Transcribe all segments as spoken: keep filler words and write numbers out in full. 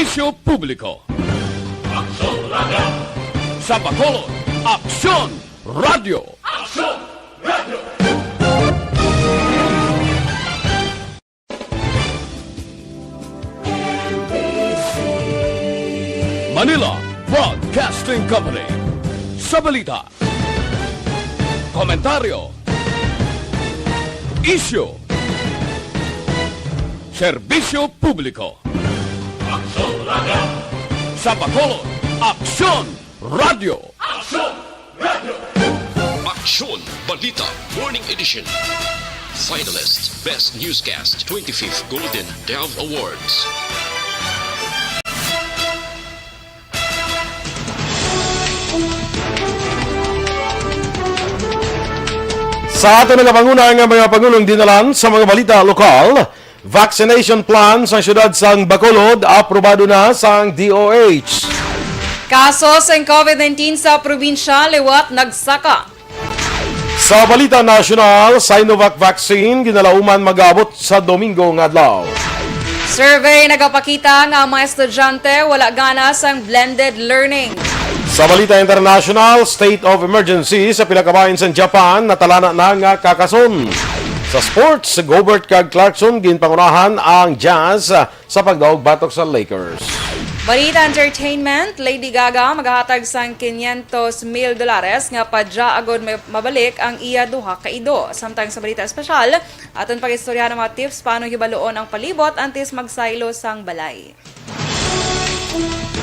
Serbisyo Publiko. Aksyon Radio. Sa Bacolod, Aksyon Radio. Aksyon Radio. Manila Broadcasting Company. Sa balita, komentaryo, isyu, serbisyo publiko. Aksyon Radio. Sa Bacolod, Aksyon Radio. Aksyon Radio. Aksyon Balita Morning Edition. Finalist Best Newscast twenty-fifth Golden Dove Awards. Sa ato nga panguna nga mga pangulong dinalan sa mga balita lokal, vaccination plan sang siyudad sang Bacolod aprobado na sang D O H. Kaso sang COVID nineteen sa probinsya liwat nagsaka. Sa balita nasyonal, Sinovac vaccine ginalauman mag-abot sa Domingo nga adlaw. Survey nagapakita nga ang mga estudyante wala gana sang blended learning. Sa balita international, state of emergency sa pila ka bahin sa Japan natalana na nga kakason. Sa sports, Gobert kag Clarkson ginpangunahan ang Jazz sa pagdaog batok sa Lakers. Balita entertainment, Lady Gaga magahatag sang quinientos mil dolares nga padya agod may mabalik ang iya duha ka ido. Samtang sa balita espesyal, aton pag-istoryahan ang mga tips paano hibaluon ang palibot antes magsaylo sang balay.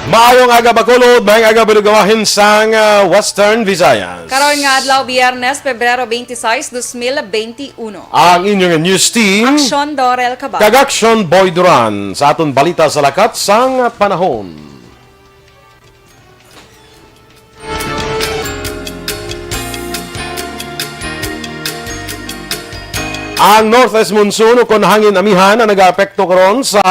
Maayong aga, Bacolod. Maayong aga, Balugawahin sang, ah, Western Visayas. Karon nga adlaw, Biyernes, Pebrero twenty-six, dos mil twenty-uno. Ang inyong news team, Aksyon Dorel Cabal. Kag Aksyon Boy Duran sa aton balita sa lakat sang panahon. Ang northeast monsoon o kon hangin amihan ang nagaapekto karon sa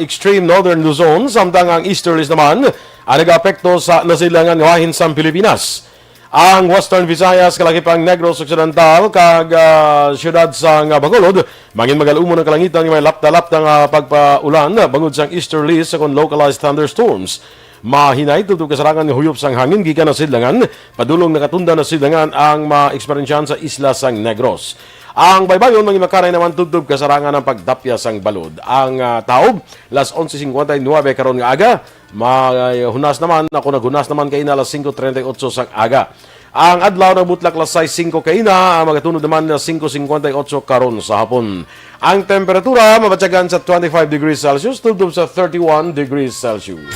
extreme northern Luzon, samtang ang easterlies naman ang nagaapekto sa nasidlangan nga bahin sang Pilipinas. Ang Western Visayas, kalakip ang Negros Occidental, kag, ah, siyudad sang Bacolod, mangin magal-umon ang kalangitan nga may lapta-lapta nga pagpaulan bangod sang easterlies sa kon localized thunderstorms. Mahinay tubtob kasarangan nga huyop sang hangin gikan nasidlangan, padulong nakatundan nasidlangan ang ma-eksperyensyahan sa isla sang Negros. Ang baybayon mangimakanay naman tubtob kasarangan ang pagdapya sang balod. Ang, ah, taob, las onse cincuenta y nueve karon nga aga, mahunas naman, ako naghunas naman kay na las singko treinta y ocho sang aga. Ang adlaw nagbutlak las sais singko kaina, ang magatunod naman na singko cincuenta y ocho karon sa hapon. Ang temperatura mabatyagan sa twenty-five degrees Celsius tubtob sa thirty-one degrees Celsius.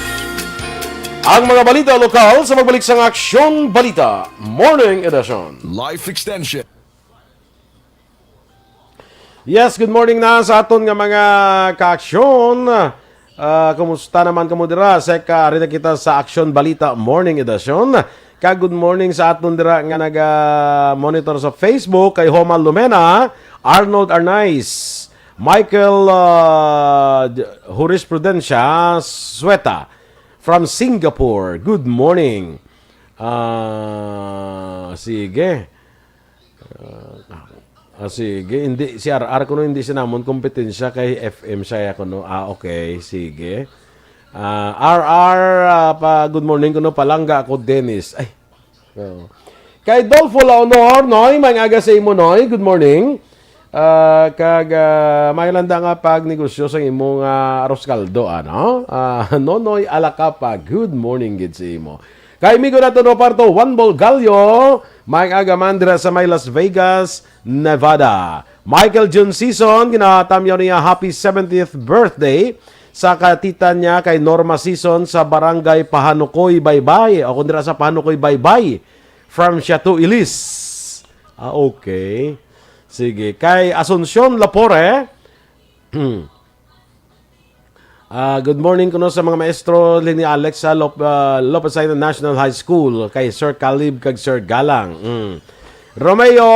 Ang mga balita lokal sa magbalik sang Aksyon Balita Morning Edition. Life extension. Yes, good morning na sa aton nga mga kaaksyon. Ah, kumusta naman kamo dira? Sek, ah, ari na kita sa Aksyon Balita Morning Edition. Kag good morning sa aton dira nga naga-monitor sa Facebook, kay Homa Lumena, Arnold Arnaiz, Michael, ah, J-, Jurisprudencia Sueta from Singapore. Good morning. Ah, sige. Ah, ah, sige, hindi, si R R kuno hindi siya namon kompetensya kay F M siya kuno. Ah, okay, sige. Ah, R R, ah, pa, good morning kuno, palangga ako, Dennis. Ay. Oo. Kay Dolfo Laonor, Noy, may aga sa imo, Noy. Good morning. Ah, kag, ah, may landa nga pag negosyo sa imo nga arroz caldo, ano? Ah, Nonoy Alacapa, good morning gid sa imo. Kay amigo nato Roparto Juan Bolgallo, may aga man dira sa may Las Vegas, Nevada. Michael Jun Season, ginatamyaw niya happy seventieth birthday sa katita niya kay Norma Season sa Barangay Pahanukoy, Baybay. O kung dira sa Pahanukoy, Baybay, from Chateau Ilis. Ah, okay. Sige. Kay Asuncion Lapore, Ah, good morning kuno sa mga maestro, Lini Alex sa Lop-, ah, Lopez Island National High School, kay Sir Calib kag Sir Galang. Mm. Romeo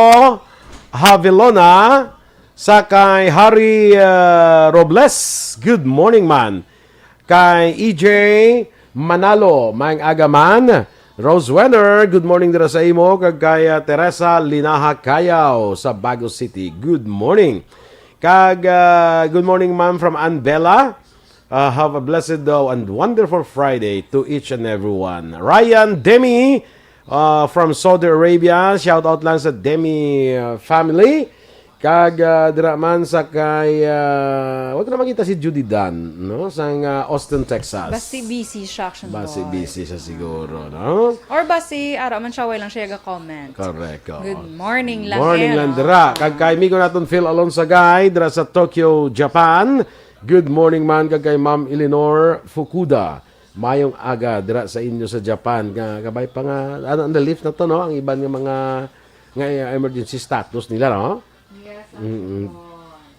Havilona, sa kay Harry, ah, Robles. Good morning, man. Kay E J Manalo, maayong aga, man. Rose Wenner, good morning dira sa imo. Kag kay, ah, Teresa Linaha Cayaw sa Bago City. Good morning. Kag, ah, good morning, ma'am, from Ann Bella. Uh, have a blessed uh, and wonderful Friday to each and everyone. Ryan Demi uh, from Saudi Arabia, shout out lang sa Demi uh, family. Kag uh, dira man sa kay uh, wag na makita si Judy Dan, no? Sang uh, Austin, Texas. Basi busy siya, action Basi boy. Busy siya siguro, no? Or basi ara man siya, way lang siya ga-comment. Correct. Oo. Good morning lang. Morning eh, lang no? Dira. Kag kay migo naton Phil Alonsagay dira sa Tokyo, Japan. Good morning man kag kay Ma'am Eleanor Fukuda. Mayong aga dira sa inyo sa Japan. Nga kabay pa nga ano, ang relief na to, no? Ang iban nga mga nga uh, emergency status nila, no? Yes, Mm-mm.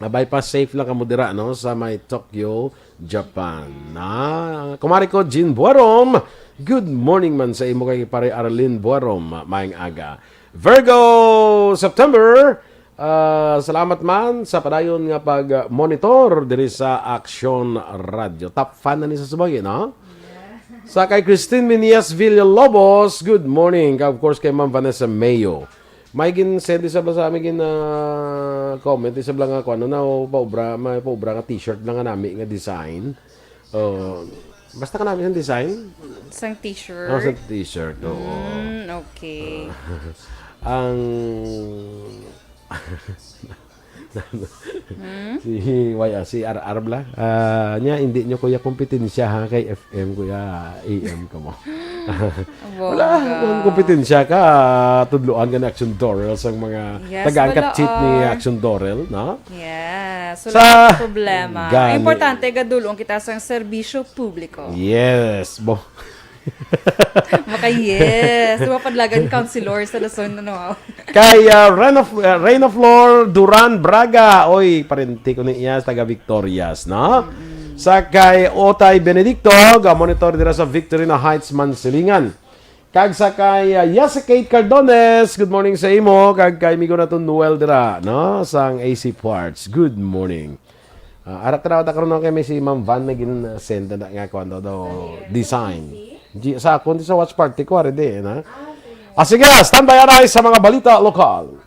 Kabay pa, safe lang kamo dira, no? Sa may Tokyo, Japan. Ah, kumari ko, Jean Buarom. Good morning man sa imo kay pare Arlene Buarom. Maayong aga. Virgo, September. Ah, salamat man sa padayon nga pag-monitor diri sa Action Radio. Top fan na ni sa subagi, no? Sa kay Christine Minias Villalobos, good morning. Of course, kay Ma'am Vanessa Mayo. May gin-send isab lang sa amin gin ah, comment isab lang nga kuan na o paubra, may paubra nga t-shirt lang nga nami nga design. Oh, basta ka nami ang design. Sang t-shirt. Oh, sa t-shirt, oo. Mm, okay. Ang si Y ah, si R R bla. Ah, nya hindi nyo kuya kompetensya ha kay F M kuya A M ka mo. Wala, kung kompetensya ka, tudluan ka ni Action Dorel sang mga Yes, tagaan ka wala, cheat ni ah. Action Dorel, no? Yes, Sa- wala sa problema. Gani. Importante, gadulong kita sa serbisyo publiko. Yes, bo. Maka yes. Di ba padlagan counselor sa Luzon, ano? Kay uh, Rain of uh, Rain of Lord Duran Braga, oy, parente ko ni iya taga Victorias, no? Sa kay Otay Benedicto, ga monitor dira sa Victorina Heights, Mansilingan. Kag sa kay uh, Yasa Kate Cardones, good morning sa imo. Kag kay migo naton Noel dira, no? Sang A C Parts, good morning. Ah, ara tanaw ta karon kay may si Ma'am Van na gin-send na nga kuan daw, daw design. Gi- Sa akon sa watch party ko ari di na. Ah, sige, standby aray sa mga balita lokal.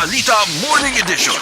Balita Morning Edition.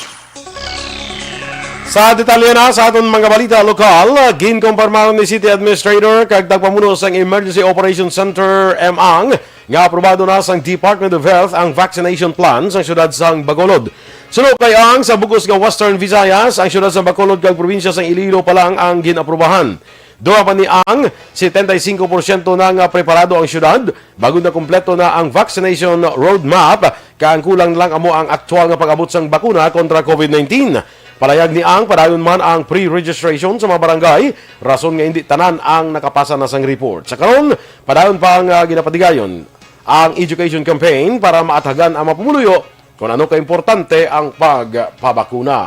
Sa detalye na sa aton mga balita lokal, ginkompormaron ni City Administrator kag tagpamuno sang Emergency Operations Center, M Ang, nga aprobado na sang Department of Health ang vaccination plan sang siyudad sang Bacolod. Suno kay Ang, sa bugos nga Western Visayas, ang siyudad sang Bacolod kag probinsya sang Iloilo pa lang ang gin-aprobahan. Duha pa ni Ang, setenta y cinco porsyento na nga preparado ang siyudad, bag-o na kompleto na ang vaccination roadmap, kay ang kulang lang amo ang aktual nga pag-abot sang bakuna kontra COVID nineteen. Palayag ni Ang, padayon man ang pre-registration sa mga barangay, rason nga indi tanan ang nakapasa na sang report. Sa karon, padayon pa ang ah, ginapatigayon ang education campaign para maathagan ang mga pumuluyo kung ano kaimportante ang pagpabakuna.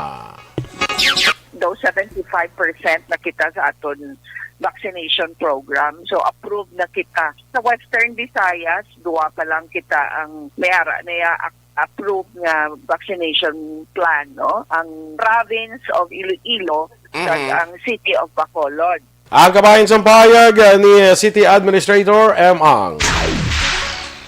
Daw seventy-five percent na kita sa aton vaccination program. So approved na kita. Sa Western Visayas, duwa pa lang kita ang may ara niya ac- approved nga vaccination plan, no? Ang province of Iloilo kag ang city of Bacolod. Ang kabahin sang pahayag ni City Administrator M. Ang.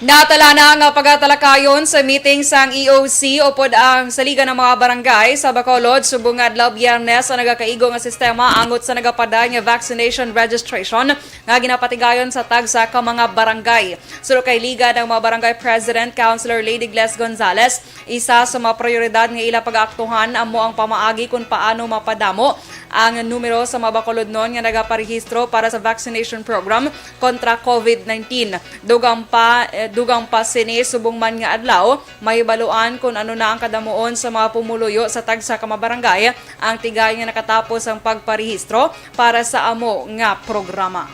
Natala na nga pagatalakayon sa meeting sang E O C upod ang Saligan ng mga Barangay sa Bacolod subong nga adlaw Biyernes ang nagakaigo nga sistema angot sa nagapaday nga vaccination registration nga ginapatigayon sa tagsa ka mga barangay. Suno kay Liga ng mga Barangay President Councilor Lady Gles Gonzales, isa sa mga prioridad nga ila pagaaktuhan amo ang pamaagi kung paano mapadamo ang numero sa mga Bacolodnon nga nagaparehistro para sa vaccination program kontra COVID nineteen. Dugang pa, eh, dugang pa sini subong man nga adlaw, mahibaluan kung ano na ang kadamuon sa mga pumuluyo sa tagsa ka mga barangay ang tigay nga nakatapos ang pagparehistro para sa amo nga programa.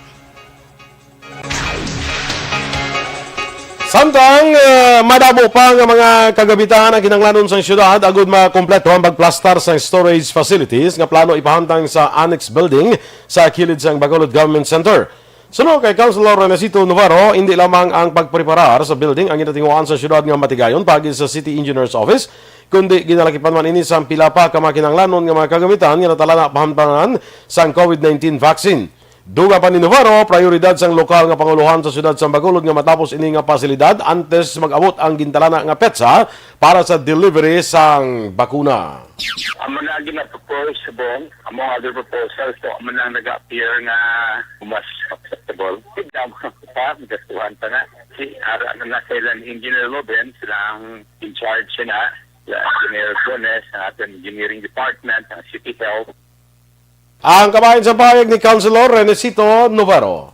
Sa Samtang, ah, madamo pa nga mga kagamitan ang kinahanglanon sang syudad agud makompleto ang pagplastar sang storage facilities nga plano ipahamtang sa annex building sa kilid sang Bacolod Government Center. Suno kay Councilor Renesito Navarro, hindi lamang ang pagpreparar sa building ang ginatinguhaan sa syudad nga matigayon paagi sa City Engineer's Office, kundi ginalakipan man ini sang pila pa ka mga kinahanglanon nga mga kagamitan nga natalana pahamtangan sang COVID nineteen vaccine. Dugang pa ni Navarro, prioridad sang lokal nga pangulohan sa siyudad sang Bacolod nga matapos ini nga pasilidad antes mag-abot ang gintalana nga petsa para sa delivery sang bakuna. Amo na ang gina-propose sa Bong. Among other proposals to, amo na ang nag-appear nga mas acceptable. Tignan mo pa, gastuhan pa na. Si, ara na na sila ni Engineer Loben, silang in charge na. Sila Engineer Bones, ang ating engineering department, ang City Health. Ang kabahin sa pahayag ni Councilor Renesito Navarro.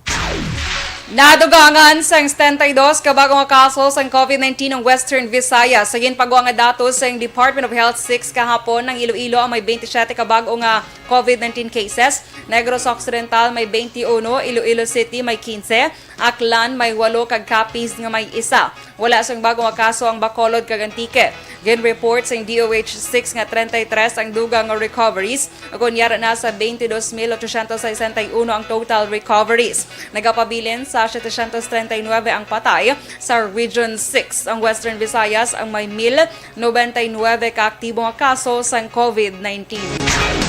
Nadugangan sang setenta y dos ka bago nga kaso sang COVID nineteen ang Western Visayas. Sa ginpagwa nga datos sang Department of Health six kahapon, ang Iloilo ang may twenty-seven ka bago nga COVID nineteen cases, Negros Occidental may twenty-one, Iloilo City may quince, Aklan may walo kag Capiz nga may isa. Wala sang bago nga kaso ang Bacolod kag Antique. Gin-report sang D O H six nga treinta y tres ang dugang nga recoveries, ug kon yara na sa twenty-dos mil ochocientos sesenta y uno ang total recoveries. Nagapabilin sa setecientos treinta y nuebe ang patay sa Region six. Ang Western Visayas ang may mil noventa y nuebe ka aktibo nga kaso sang COVID nineteen.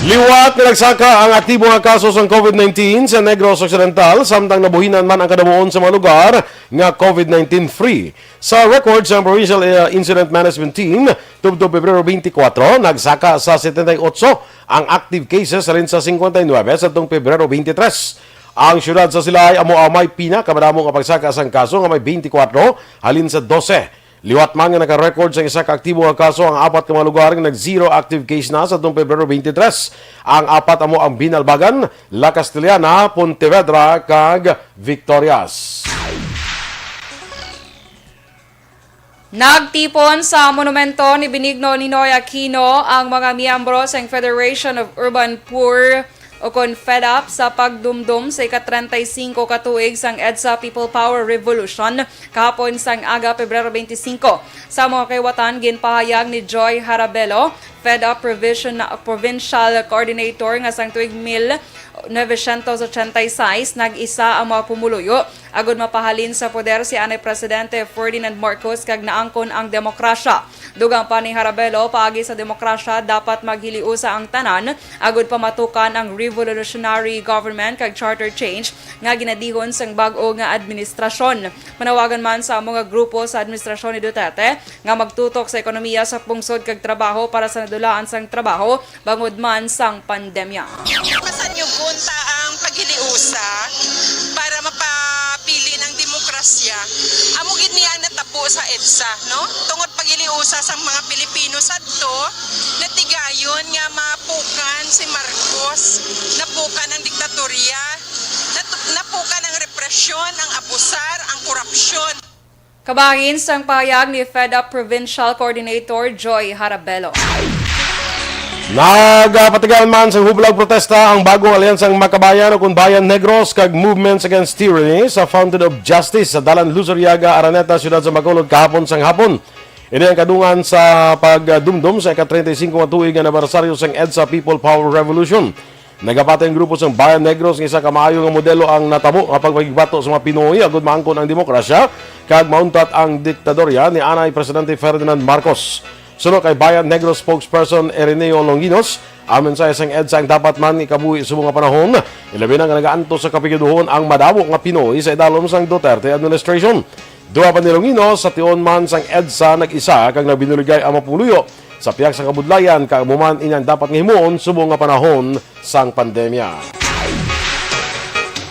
Liwat nga nagsaka ang aktibo nga kaso sang COVID nineteen sa Negros Occidental, samtang nabuhinan man ang kadamuon sa mga lugar nga COVID nineteen free. Sa record sang Provincial, uh, Incident Management Team, tubtob Pebrero twenty-four, nagsaka sa setenta y ocho ang active cases halin sa cincuenta y nueve sadtong Pebrero twenty-three. Ang siyudad sa Silay amo ang may pinakamadamo nga pagsaka sang kaso nga may twenty-four halin sa dose. Liwat man nga naka-record sang isa ka aktibo nga kaso ang apat ka mga lugar nga nag-zero active case na sadtong Pebrero twenty-three. Ang apat amo ang Binalbagan, La Castellana, Pontevedra, kag Victorias. Nagtipon sa monumento ni Benigno Ninoy Aquino ang mga miyembro sang Federation of Urban Poor o kon FEDUP sa pagdumdom sa ika-treinta y cinco ka tuig sang EDSA People Power Revolution kahapon sang aga, Pebrero twenty-cinco. Sa mga kaiwatan, ginpahayag ni Joy Harabelo, FEDUP Provision-, Provincial Coordinator, nga sang tuig mil novecientos ochenta y seis nag-isa ang mga pumuluyo agud mapahalin sa poder si anay Presidente Ferdinand Marcos kag naangkon ang demokrasya. Dugang pa ni Harabelo, paagi sa demokrasya, dapat maghiliusa ang tanan agud pamatukan ang revolutionary government kag charter change nga ginadihon sang bag-o nga administrasyon. Panawagan man sa amo nga grupo sa administrasyon ni Duterte nga magtutok sa ekonomiya sa pungsod kag trabaho para sa nadulaan sang trabaho bangod man sang pandemya. Masanyog unta ang paghiliusa para mapabilin ang demokrasya. Amo gid ni ang natabo sa EDSA, no? Tungod paghiliusa sang mga Pilipino sadto, natigayon nga mapukan si Marcos, napukan ang diktatorya, natu- napukan ang represyon, ang abusar, ang korupsyon. Kabahin sang pahayag ni FEDUP Provincial Coordinator Joy Harabelo. Nagapatigayon man sang hublag protesta ang bagong alyansang Makabayan o kon Bayan Negros kag Movements Against Tyranny sa Fountain of Justice sa Dalan Luzuriaga, Araneta, siyudad sa Bacolod kahapon sang hapon. Ini ang kadungan sa pagdumdom sa ika-treinta y cinco nga tuig nga anibersaryo sang EDSA People Power Revolution. Nagapati ang grupo sang Bayan Negros nga isa ka maayo nga modelo ang natabo nga pagpakigbato sa mga Pinoy agud maangkon ang demokrasya kag mauntat ang diktadorya ni anay Presidente Ferdinand Marcos. Suno kay Bayan Negros spokesperson Ireneo Longinos, ang mensahe sang EDSA ang dapat man ikabuhi subong nga panahon, ilabi na nga nagaantos sa kapigaduhon ang madamo nga Pinoy sa idalom sang Duterte administration. Duha pa ni Longinos, sa tion man sang EDSA nag-isa kag nagbinuligay ang mga pumuluyo sa pihak sa kabudlayan kag amo man ini ang dapat nga himuon subong nga panahon sang pandemya.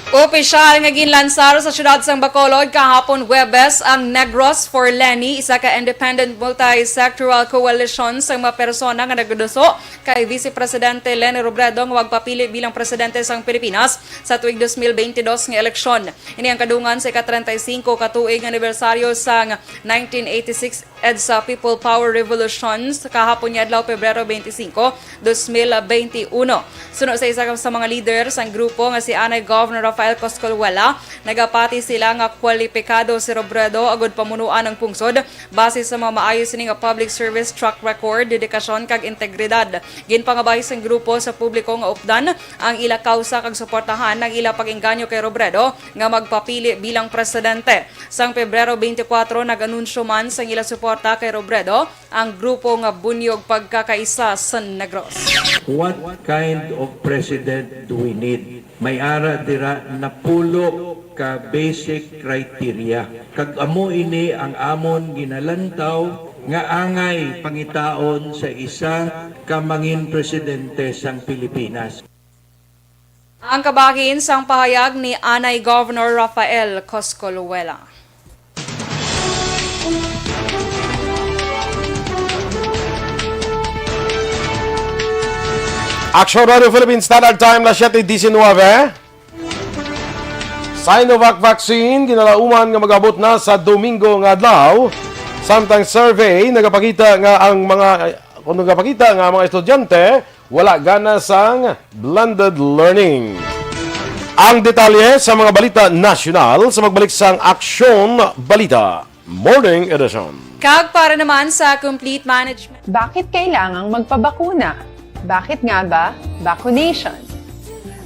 Opisyal nga ginlansar sa siyudad sang Bacolod kahapon Huwebes ang Negros for Leni, isa ka independent multi-sectoral coalition sang mga persona nga nagduso kay Vice Presidente Leni Robredo nga magpapili bilang presidente sang Pilipinas sa tuig dos mil bentidós nga eleksyon. Ini ang kadungan sa ika-treinta y cinco ka tuig nga anibersaryo sang nineteen eighty-six EDSA People Power Revolutions kahapon nga adlaw, Pebrero twenty-cinco, dos mil benti uno. Suno sa isa sa mga leader sang grupo nga si anay Governor of Rafael Coscolwela, nagapati sila nga kwalipikado si Robredo agud pamunuan ang pungsod base sa mga maayo sini nga public service track record, dedikasyon, kag integridad. Ginpangabay sang grupo sa publiko nga updan ang ila kausa kag suportahan ang ila pag-engganyo kay Robredo nga magpapili bilang presidente. Sang Pebrero twenty-four, nag-anunsyo man sang ila suporta kay Robredo ang grupo nga Bunyog Pagkakaisa sa Negros. What kind of president do we need? May ara dira napulo ka basic criteria. Kag amo ini ang amon ginalantaw nga angay pangitaon sa isa ka mangin presidente sang Pilipinas. Ang kabahin sang pahayag ni anay Governor Rafael Coscolwela. Action Radio Philippines Standard Time na siyete diecinuebe. Sinovac vaccine ginalauman nga mag-abot na sa Domingo nga adlaw. Samtang survey nagapakita nga ang mga kung nagapakita nga ang mga estudyante wala gana sang blended learning. Ang detalye sa mga balita nasyonal sa magbalik sang Aksyon Balita Morning Edition. Kag para naman sa complete management. Bakit kailangang magpabakuna? Bakit nga ba vaccination?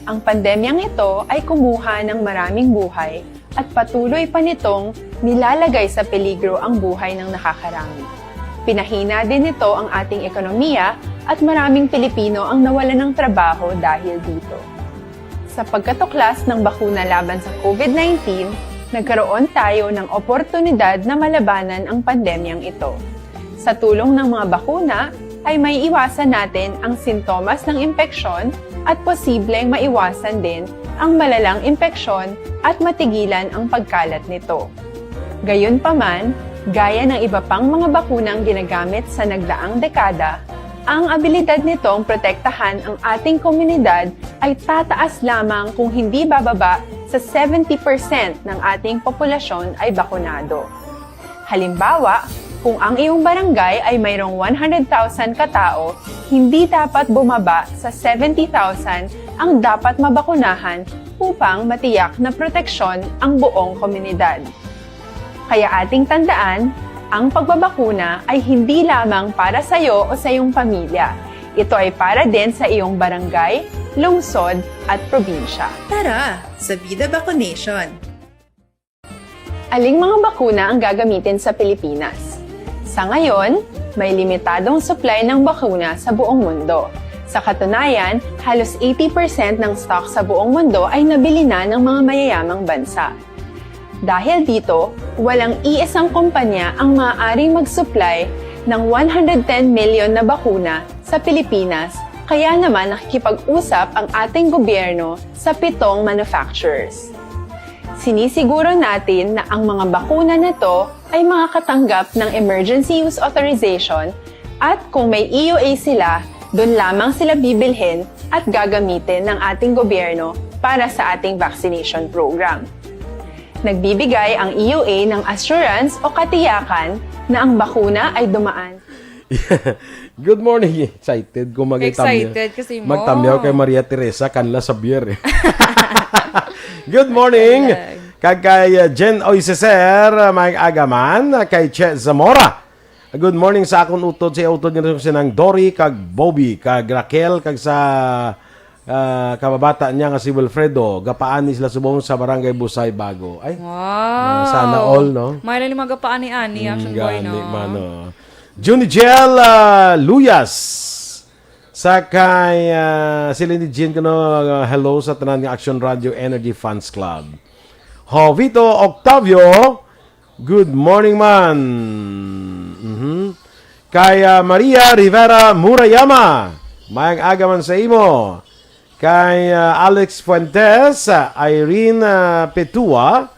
Ang pandemyang ito ay kumuha ng maraming buhay at patuloy pa nitong nilalagay sa peligro ang buhay ng nakakarami. Pinahina din nito ang ating ekonomiya at maraming Pilipino ang nawalan ng trabaho dahil dito. Sa pagkatuklas ng bakuna laban sa COVID nineteen, nagkaroon tayo ng oportunidad na malabanan ang pandemyang ito. Sa tulong ng mga bakuna, ay may iwasan natin ang sintomas ng impeksyon at posibleng maiwasan din ang malalang impeksyon at matigilan ang pagkalat nito. Gayunpaman, gaya ng iba pang mga bakunang ginagamit sa nagdaang dekada, ang abilidad nitong protektahan ang ating komunidad ay tataas lamang kung hindi bababa sa seventy percent ng ating populasyon ay bakunado. Halimbawa, kung ang iyong barangay ay mayroong one hundred thousand ka tao, hindi dapat bumaba sa seventy thousand ang dapat mabakunahan upang matiyak na proteksyon ang buong komunidad. Kaya ating tandaan, ang pagbabakuna ay hindi lamang para sa iyo o sa iyong pamilya. Ito ay para din sa iyong barangay, lungsod, at probinsya. Tara, sa Vida Vaccination! Aling mga bakuna ang gagamitin sa Pilipinas? Sa ngayon, may limitadong supply ng bakuna sa buong mundo. Sa katunayan, halos eighty percent ng stock sa buong mundo ay nabili na ng mga mayayamang bansa. Dahil dito, walang iisang kumpanya ang maaaring mag-supply ng one hundred ten million na bakuna sa Pilipinas, kaya naman nakikipag-usap ang ating gobyerno sa pitong manufacturers. Sinisiguro natin na ang mga bakuna na to ay makakatanggap ng emergency use authorization at kung may E U A sila, doon lamang sila bibilhin at gagamitin ng ating gobyerno para sa ating vaccination program. Nagbibigay ang E U A ng assurance o katiyakan na ang bakuna ay dumaan. Good morning. Excited ko mag-itamyo. Excited kasi mo. Magtamyaw kay Maria Teresa, kanla Xavier eh. Good morning. Kalag. Kag kay uh, Jen Oiseser, uh, may agaman, uh, kay Che Zamora. Good morning sa akon utod, sa utod nga sinang Dory, kag Bobby, kag Raquel, kag sa ah, kababata niya nga si Wilfredo, gapaani sila subong sa Barangay Busay Bago. Ay, Wow. ah, sana all, no? May lang mga gapaani ani, Mm, action boy, gani, no? Mano. Junigel, ah, Luyas. Sa kay, ah, sila ni Jean, kuno, ah, hello sa tanan nga Action Radio Energy Fans Club. Jovito Octavio, good morning, man. Mhm. Kay, ah, Maria Rivera Murayama, mayang aga man sa imo. Kay, ah, Alex Fuentes, ah, Irene, ah, Petua,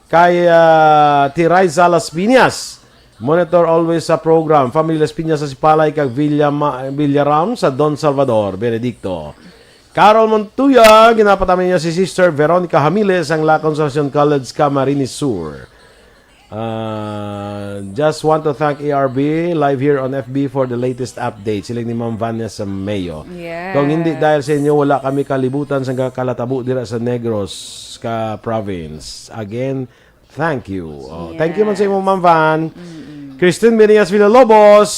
kay, ah, Tiraiza Las Piñas. Monitor always sa program. Family Las Piñas sa Sipalay kag Villa Ma-, Villaram sa Don Salvador, Benedicto. Carol Montuya, ginapatama niya si Sister Veronica Hamiles, ang La Consolacion College, Camarines Sur. Ah, just want to thank A R B live here on F B for the latest updates. Siling ni Ma'am Vanessa Mayo. Yes. Kung hindi dahil sa inyo, wala kami kalibutan sa kalatabo dira sa Negros ka province. Again, thank you. Oh, thank you man sa imo, Ma'am Van. Christine Menias Villalobos.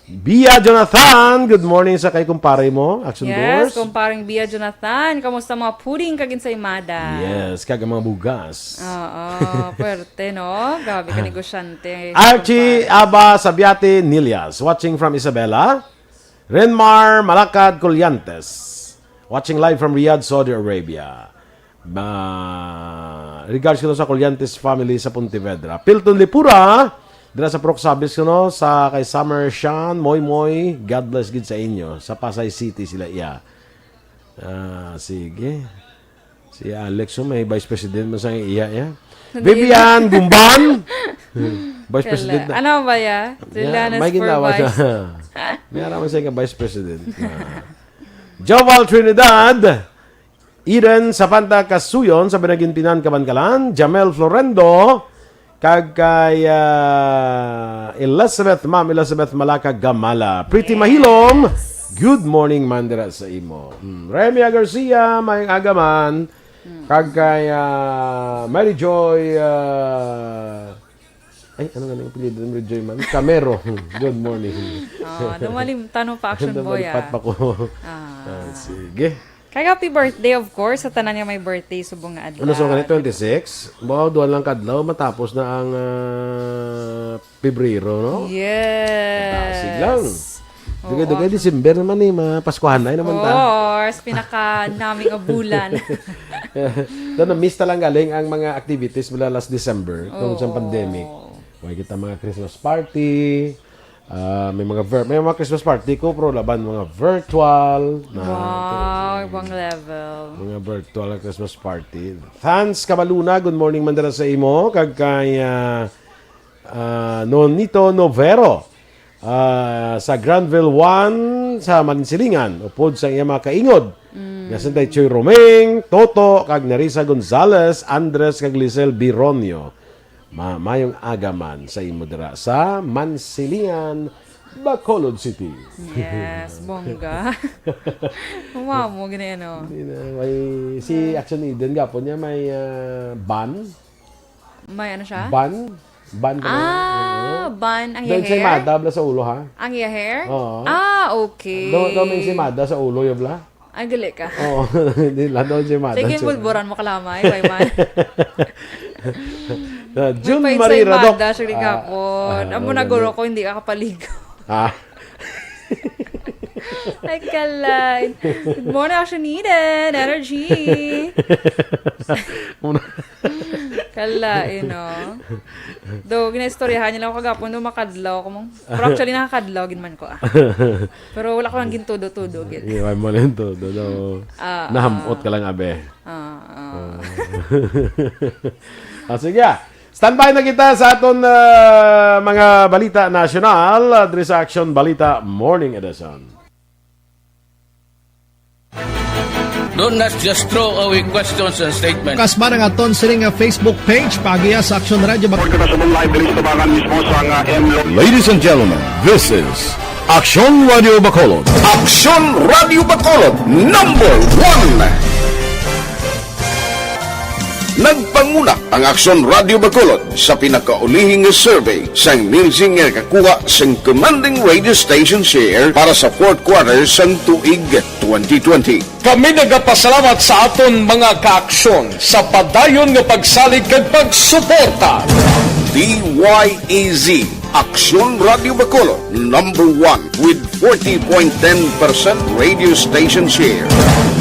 Bia Jonathan, good morning sa kay kumpare mo, Action Yes, Boss. Kumparing Bia Jonathan, kamusta mga puding kag insaymada? Yes, kag ang mga bugas. Oo, pwerte, no? Grabe ka negosyante. Archie Aba Sabiate Nilias, watching from Isabela. Renmar Malakad Colliantes, watching live from Riyadh, Saudi Arabia. Ma regards ko sa Colliantes family sa Pontevedra. Pilton Lipura, dira sa Purok Sabis kuno, sa kay Summer Shan, Moy Moy, God bless gid sa inyo. Sa Pasay City sila iya. Ah, sige. Si Alex, oh, may vice president man sa iya, iya. Vivian Gumban. Vice president na. Ano ba ya? Yeah, may for ginawa siya. vice. May araman siya nga vice president. Ah. Joval Trinidad. Eden Sapanta Kasuyon sa Binagintinan, Kabankalan. Jamel Florendo. Kag kay ah, Elizabeth, Ma'am Elizabeth Malaka Gamala. Pretty Mahilom. Good morning man dira sa imo. Hmm. Remia Garcia, may agaman. Kag kay ah, Mary Joy ah, ay, ano nga ang apelyido ni Mary Joy man? Camero. Good morning. Oh, dumalim tanong pa action boy Dumalipat ah. pa ko. Ah. Ah, sige. Kag happy birthday, of course, sa tanan nga may birthday subong nga adlaw. Ano so nga twenty-six? Wow, duha lang kadlaw matapos na ang ah, Pebrero, no? Yes. Dasig lang. Dugay-dugay, December naman eh, mga Paskuhanay naman ta. Of course, pinaka naming nga bulan. Doon na-miss talang galing ang mga activities mula last December, tungod sa Oo. pandemic. May kita mga Christmas party, ah, may mga vir- may mga Christmas party ko, pero laban mga virtual na Wow, ibang level. Mga virtual na Christmas party. Hans Cabaluna, good morning man dala sa imo. Kag kay ah, ah, Nonito Novero ah, sa Granville one sa Mansilingan, upod sa iya mga kaingod. Nga sila Choy Roming, Toto, kag Nerissa Gonzalez, Andres, kag Lisel Bironio. Ma mayong aga man sa imo dira sa Mansilingan, Bacolod City. Yes, bongga. Wow, mo gani ano. Hindi na, may, si Action Eden gapon niya may ah, ban. May ano siya? Ban? Ban ka na? Ah, ban ang Doon iya sa hair? Mada, bla sa ulo, ha? Ang iya hair? Oo. Ah, okay. Doon, doon may si Mada sa ulo, yung bla? Ay, gali ka. Oo, hindi lang doon si Mada. Sige, So, bulburan mo kalaman, kay man. Ah, June May Marie Radok. Mada siya rin Ah, kapon. ah, Amo ano na guro gani? Ko, hindi ka kapaligo. Ah, Ay, kalay. Good morning, Action Eden. Energy. Una. Kalay, no? Do, ginaistoryahan nila ako kagapon, do makadlaw ko mong. Pero actually, nakakadlaw, gid man ko, ah. Pero wala ko lang gintudo-tudo, gid. Iwan mo lang to. Do, do. Ah, Nahamot ka lang, abe. Ah, ah. Ah, sige, ah. Standby na kita sa aton ah, mga balita nasyonal ah, diri sa Action Balita Morning Edition. Do not just throw away questions and statements. Kasbar ang aton sini nga Facebook page, paagiya sa Action Radio Bacolod. Report ka na sa live diri sa tabangan mismo sa nga M Lo. Ladies and gentlemen, this is Action Radio Bacolod. Aksyon Radio Bacolod, number one. Nagpanguna ang Aksyon Radio Bacolod sa pinakaulihing nga survey sang NILSI nga nakakuha sang commanding radio station share para sa fourth quarter sang tuig twenty twenty. Kami nagapasalamat sa aton mga kaaksyon sa padayon nga pagsalig kag pagsuporta. D Y E Z, Aksyon Radio Bacolod, number one with forty point ten percent radio station share.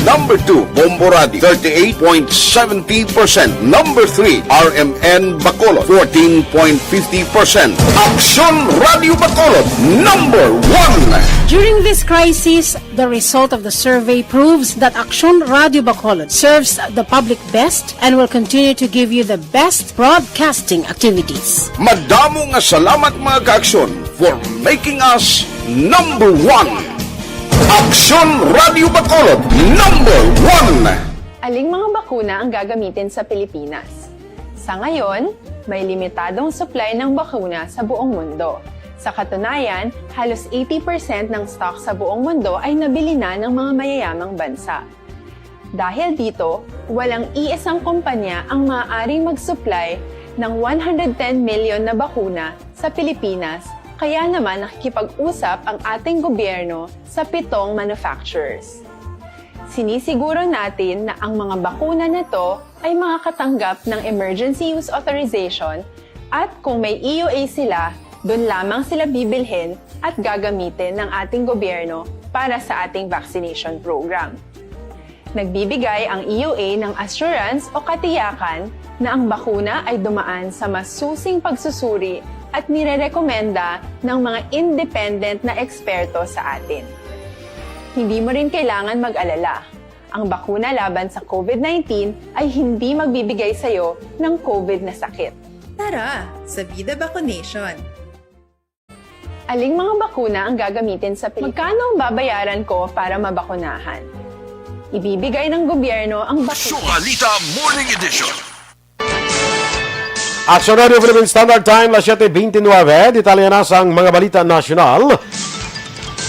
Number two, Bombo Radio, thirty-eight point seventy percent. Number three, R M N Bacolod, fourteen point fifty percent. Aksyon Radio Bacolod, number one. During this crisis, the result of the survey proves that Aksyon Radio Bacolod serves the public best and will continue to give you the best broadcasting activities. Madamo nga salamat, mga kaaksyon, for making us number one. Aksyon Radio Bacolod, number one. Aling mga bakuna ang gagamitin sa Pilipinas? Sa ngayon, May limitadong supply ng bakuna sa buong mundo. Sa katunayan, halos eighty percent ng stock sa buong mundo ay nabili na ng mga mayayamang bansa. Dahil dito, walang iisang kumpanya ang maaaring mag-supply ng one hundred ten million na bakuna sa Pilipinas, kaya naman nakikipag-usap ang ating gobyerno sa pitong manufacturers. Sinisiguro natin na ang mga bakuna na to ay makakatanggap ng emergency use authorization, at kung may E U A sila, doon lamang sila bibilhin at gagamitin ng ating gobyerno para sa ating vaccination program. Nagbibigay ang E U A ng assurance o katiyakan na ang bakuna ay dumaan sa masusing pagsusuri at nirerekomenda ng mga independent na eksperto sa atin. Hindi mo rin kailangan mag-alala. Ang bakuna laban sa COVID nineteen ay hindi magbibigay sa iyo ng COVID na sakit. Tara sa Bida Vaccination! Aling mga bakuna ang gagamitin sa Pilipinas? Magkano ang babayaran ko para mabakunahan? Ibibigay ng gobyerno ang bakuna. Sukalita Morning Edition. Action Radio Philippine Standard Time, las siete veintinueve. Detalye na sang mga balita nasyonal.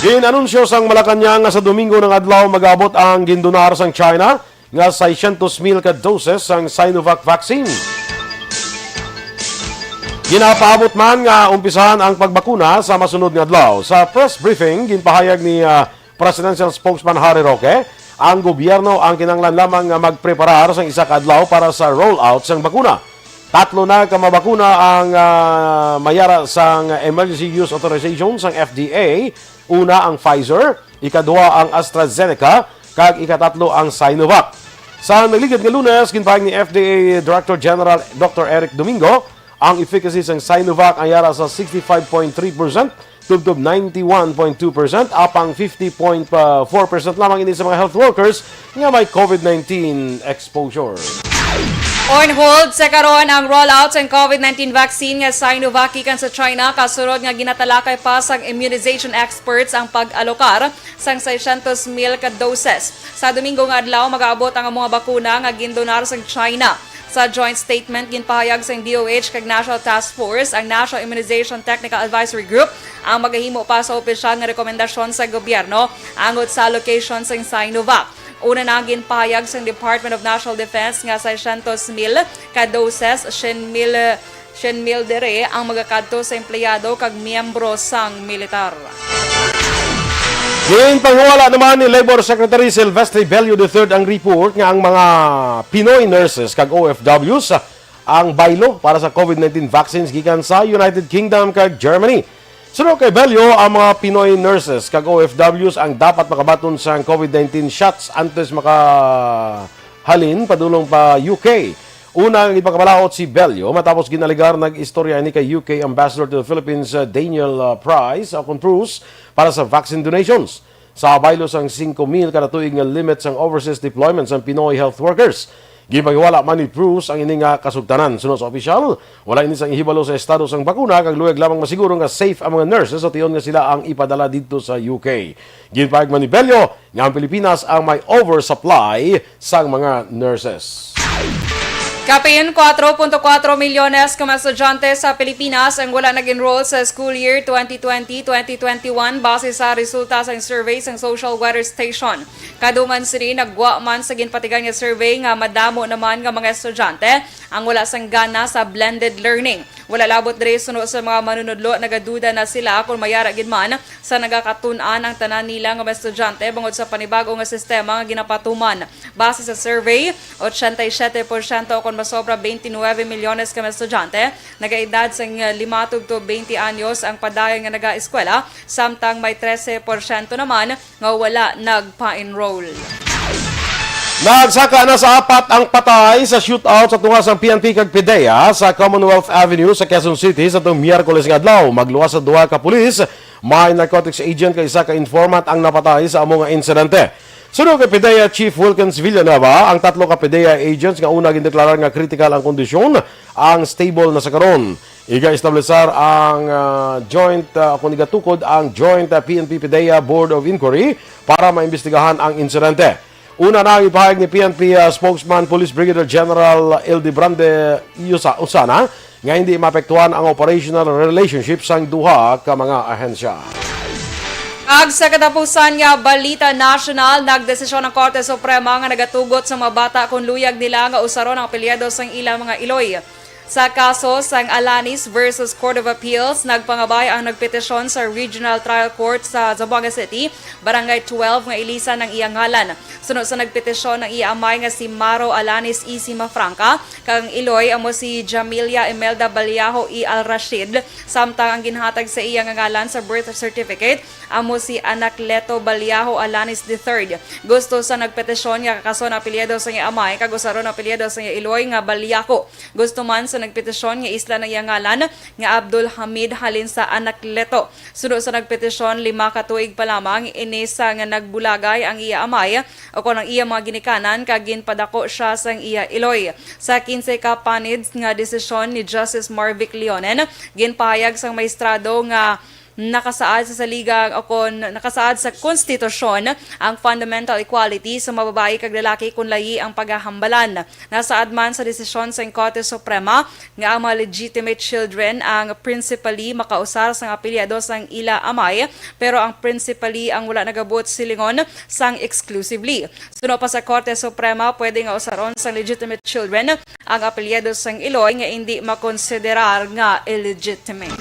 Gin-anunsyo sang Malacañang nga sa Domingo nga adlaw mag-abot ang gindonar sang China nga seiscientos mil ka doses sang Sinovac vaccine. Ginapaabot man nga umpisahan ang pagbakuna sa masunod nga adlaw. Sa press briefing, ginpahayag ni, ah, Presidential Spokesman Harry Roque, ang gobyerno ang kinahanglan lamang nga magpreparar sang isa ka adlaw para sa rollout sang bakuna. Tatlo na ka mga bakuna ang, ah, mayara sang emergency use authorization sang F D A. Una ang Pfizer, ikaduha ang AstraZeneca, kag ikatatlo ang Sinovac. Sa nagligad nga Lunes, ginpahayag ni F D A Director General Doctor Eric Domingo, ang efficacy sang Sinovac ang yara sa sixty-five point three percent tubtob ninety-one point two percent, apang fifty point four percent lamang ini sa mga health workers nga may COVID nineteen exposure. On hold sa karon ang rollout sang COVID nineteen vaccine nga Sinovac gikan sa China, kasunod nga ginatalakay pa sang immunization experts ang pag-alokar sang seiscientos mil ka doses. Sa Domingo nga adlaw, mag-aabot ang mga bakuna nga gindonar sang China. Sa joint statement, ginpahayag sang D O H kag National Task Force, ang National Immunization Technical Advisory Group ang magahimo pa sa opisyal nga rekomendasyon sa gobyerno angot sa allocation sang Sinovac. Una na ang ginpahayag sang Department of National Defense nga seiscientos mil ka doses, syen mil, syen mil diri ang magakadto sa empleyado kag miyembro sang militar. Ginpanghuwala naman ni Labor Secretary Silvestre Bello the third ang report nga ang mga Pinoy nurses kag O F Ws ang baylo para sa COVID nineteen vaccines gikan sa United Kingdom kag Germany. Suno kay Bello, ang mga Pinoy nurses kag O F Ws ang dapat makabaton sang COVID nineteen shots antes makahalin padulong pa U K. Una nga ginpakabalaod si Bello matapos ginalegar nag-istorya ini kay U K Ambassador to the Philippines, uh, Daniel, uh, Price, uh, kon Bruce, para sa vaccine donations. Sa baylo sang singko mil kada tuig nga limit sang overseas deployment sang Pinoy health workers, ginpanghiwala man ni Bruce ang ini nga kasugtanan. Suno sa opisyal, wala ini sang ihibalo sa estado sang bakuna kag luyag lamang masiguro nga safe ang mga nurses sa tion nga sila ang ipadala didto sa U K. Ginpahayag man ni Bello nga ang Pilipinas ang may oversupply sang mga nurses. Kapin kuwatro punto kuwatro milyones ka mga estudyante sa Pilipinas ang wala nag-enroll sa school year twenty twenty, twenty twenty-one base sa resulta sang survey sang Social Weather Station. Kadungan sini, naggwa man sa ginpatigan nga survey nga madamo naman nga mga estudyante ang wala sang gana sa blended learning. Wala labot diri, suno sa mga manunudlo, nagaduda na sila kon mayara gid man sa nagakatun-an ang tanan nila nga mga estudyante bangod sa panibag-o nga sistema nga ginapatuman. Base sa survey, ochenta y siete porsyento, kon masobra, twenty-nine milyones ka mga estudyante, nagaedad sang lima tubtob twenty anyos ang padayon nga nagaeskwela, samtang may trese porsyento naman nga wala nagpa-enroll. Nagsaka na sa apat ang patay sa shootout sa tunga sang P N P kag PDEA sa Commonwealth Avenue sa Quezon City sa tung Miyerkules nga adlaw. Magluwas sa duha ka pulis, may narcotics agent kag isa ka informant ang napatay sa amo nga insidente. Suno kay PDEA Chief Wilkins Villanueva, ang tatlo ka PDEA agents nga una gindeklarar nga kritikal ang kondisyon, ang stable na sa karon. Iga-establisar ang, ah, joint, ah, kung igatukod ang Joint, ah, P N P PDEA Board of Inquiry para maimbestigahan ang insidente. Una na ang ipahayag ni P N P, ah, spokesman Police Brigadier General Ildebrande Usa-, Usana nga hindi maapektuhan ang operational relationship sang duha ka mga ahensya. Kag sa katapusan nga balita nasyonal, nagdesisyon ang Korte Suprema nga nagatugot sa mga bata kung luyag nila nga usaron ang apelyido sang ila mga iloy. Sa kaso sang Alanis versus Court of Appeals, nagpangabay ang nagpetisyon sa Regional Trial Court sa Zamboanga City, Barangay twelve, nga ilisan ang iya ngalan. Suno sa nagpetisyon, ang iya amay nga si Maro Alanis Isima Franca kag ang iloy amo si Jamilia Imelda Balyaho E. Al Rashid, samtang ang ginhatag sa iya nga ngalan sa birth certificate amo si Anacleto Balyaho Alanis the third. Gusto sa nagpetisyon nga kakason ang apelyido sa iya amay kag usaron ang apelyido sa iya iloy nga Balyaho. Gusto man sa nagpetisyon nga islan ang iya ngalan nga Abdul Hamid halin sa Anacleto. Suno sa nagpetisyon, lima ka tuig pa lamang ini sa nga nagbulagay ang iya amay o kon ang iya mga ginikanan kag ginpadako siya sang iya iloy. Sa kinse ka panid nga desisyon ni Justice Marvic Leonen, ginpahayag sang maestrado nga nakasaad sa saligang o kon nakasaad sa konstitusyon ang fundamental equality sa mga babayi kag lalaki kon layi ang paghahambalan. Nasaad man sa desisyon sang Korte Suprema nga ang mga legitimate children ang principally makausar sang apelyido sang ila amay, pero ang principally ang wala nagabot silingon sang exclusively. Suno pa sa Korte Suprema, pwede nga usaron sang legitimate children ang apelyido sang iloy nga indi makonsiderar nga illegitimate.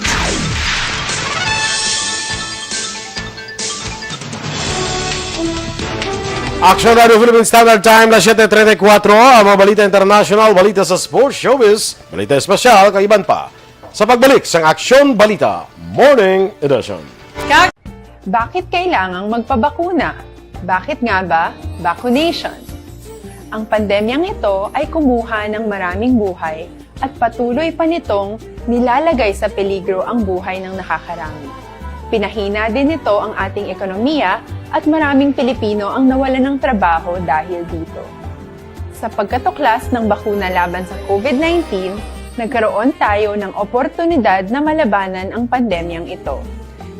Action Radio Philippine Standard Time, las siete treinta y cuatro. Ang mga balita international, balita sa sports, showbiz, balita espesyal, kag iban pa. Sa pagbalik sang Aksyon Balita Morning Edition. Kag Bakit kailangang magpabakuna? Bakit nga ba vaccination? Ang pandemyang ito ay kumuha ng maraming buhay at patuloy pa nitong nilalagay sa peligro ang buhay ng nakakarami. Pinahina din nito ang ating ekonomiya at maraming Pilipino ang nawalan ng trabaho dahil dito. Sa pagkatuklas ng bakuna laban sa COVID nineteen, nagkaroon tayo ng oportunidad na malabanan ang pandemyang ito.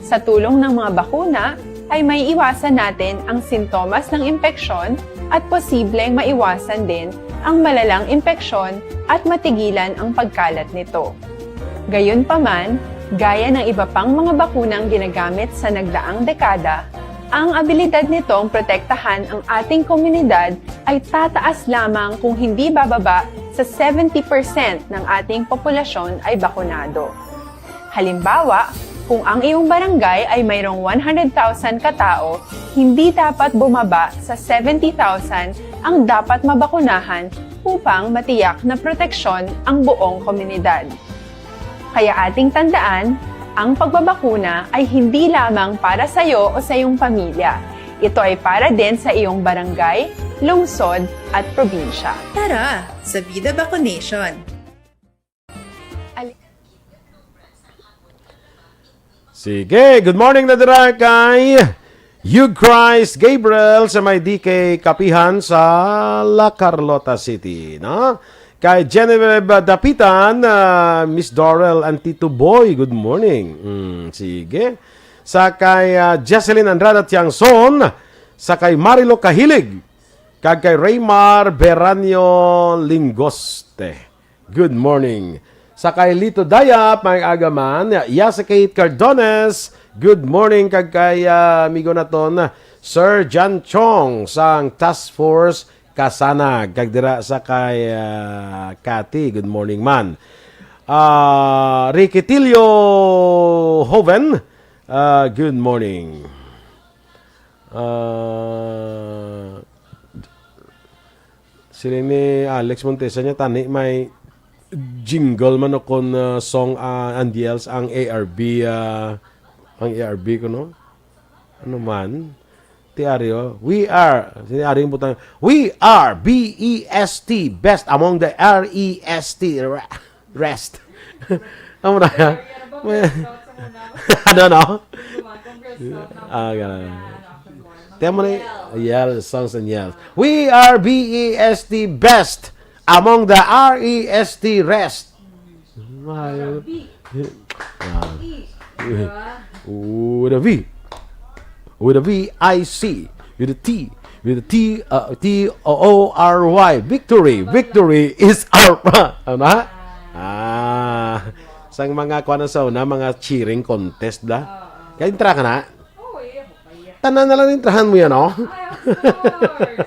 Sa tulong ng mga bakuna, ay maiiwasan natin ang sintomas ng impeksyon at posibleng maiwasan din ang malalang impeksyon at matigilan ang pagkalat nito. Gayunpaman, gaya ng iba pang mga bakunang ginagamit sa nagdaang dekada, ang abilidad nitong protektahan ang ating komunidad ay tataas lamang kung hindi bababa sa seventy percent ng ating populasyon ay bakunado. Halimbawa, kung ang iyong barangay ay mayroong one hundred thousand katao, hindi dapat bumaba sa seventy thousand ang dapat mabakunahan upang matiyak na proteksyon ang buong komunidad. Kaya ating tandaan, ang pagbabakuna ay hindi lamang para sa iyo o sa iyong pamilya. Ito ay para din sa iyong barangay, lungsod, at probinsya. Tara, sa Vida Vaccination! Sige, good morning na dira kay Hugh Christ Gabriel sa may D K Kapihan sa La Carlota City, no? Kay Genevieve Dapitan, ah, Miss Dorel and Tito Boy, good morning. Mm, sige. Sa kay, ah, Jesselyn Andrada Tiangson, sa kay Marilo Kahilig, kag kay Raymar Beranio Lingoste. Good morning. Sa kay Lito Dayap, may aga man. Yasa Kate Cardones, good morning. Kag kay, ah, amigo naton, Sir John Chong sang Task Force Kasanag. Kag dira sa kay, ah, Cathy, good morning man. Ah, Riquitilio Hoven, ah, good morning. Ah, Siling ni Alex Montesa niya, tani may jingle man o kon, ah, song, ah, and yells ang A R B, ah, ang A R B ko, no? Ano man? Ti Ario, we are, si Ario yung butang, "We are B E S T, best among the R E S T, re-, rest." Amo na yan. Ano, no? Ah, ganun. Tiyan mo na y-, yell, songs and yells. "We are B E S T best among the R E S T rest." Mayo. Ah. Ooh, the V. With a V I C. With a T. With a T, uh, T O O R Y. Victory. Victory is our, ano na? Ah. Sang mga, kuwan na sa una, mga cheering contest, bla? Oo. Kaya intra ka na? Oo, eh, ako kaya. Tanan na lang intrahan mo yan, oh. Ay, of course.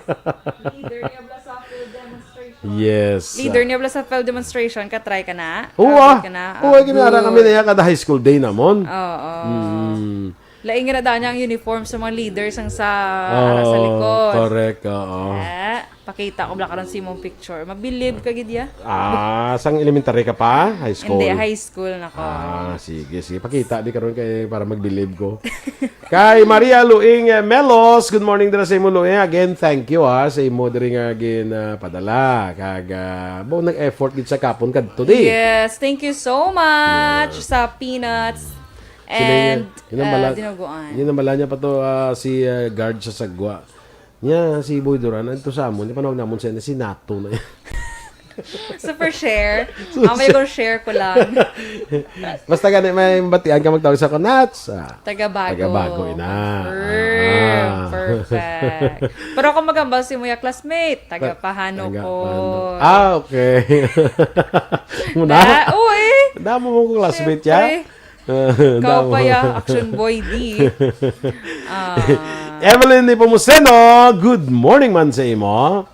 Leader niya bla sa field demonstration. Yes. Leader niya bla sa field demonstration, ka-try ka na? Oo, Ka-, ah. ka na? Oo, Ah, ay, ginara kami good. na yan kada high school day namon. Oo. Mm. Lain nga na daan niya ang uniform sa mga leaders ang sa, ara sa Oo, likod. correct, oo. Eh, pakita ko bla karon sa imong picture. Mabilib ka gid ya? Ah, sang elementary ka pa? High school? Hindi, high school na ko. Ah, sige, sige. Pakita di karon kay para magbilib ko. Kay Maria Luing, eh, Melos, good morning dira sa imo, Luing. Again, thank you, ha, sa imo diri nga gin, ah, padala. Kag, ah, bo, nag-effort gid sa kapon kadto di. Yes, thank you so much Yeah. sa peanuts Sila and, yun, yun ang ah, bala-, dinuguan. Yun ang bala niya pa to, ah, si, ah, guard sa Sagwa. Niya, si Boy Duran, adto sa amon, ipanawag namon siya na si Nato na. Super share. Super Mamay share. ko share ko lang. Basta gani may mabatian ka, magtawag sa ako, Nats. Ah, Taga Bago. Taga Bago, ina. Confirm. Ah. Perfect. Pero kung magambal si Muya classmate, taga Ta-, Pahano taga ko. Pahano. Ah, okay. Muna. Da-, uy. Damo mo kong classmate, ya? Siyempre. Ah, Ikaw damo. pa, ya, Action Boy D. Ah. Evelyn Nepomuceno, good morning man sa imo.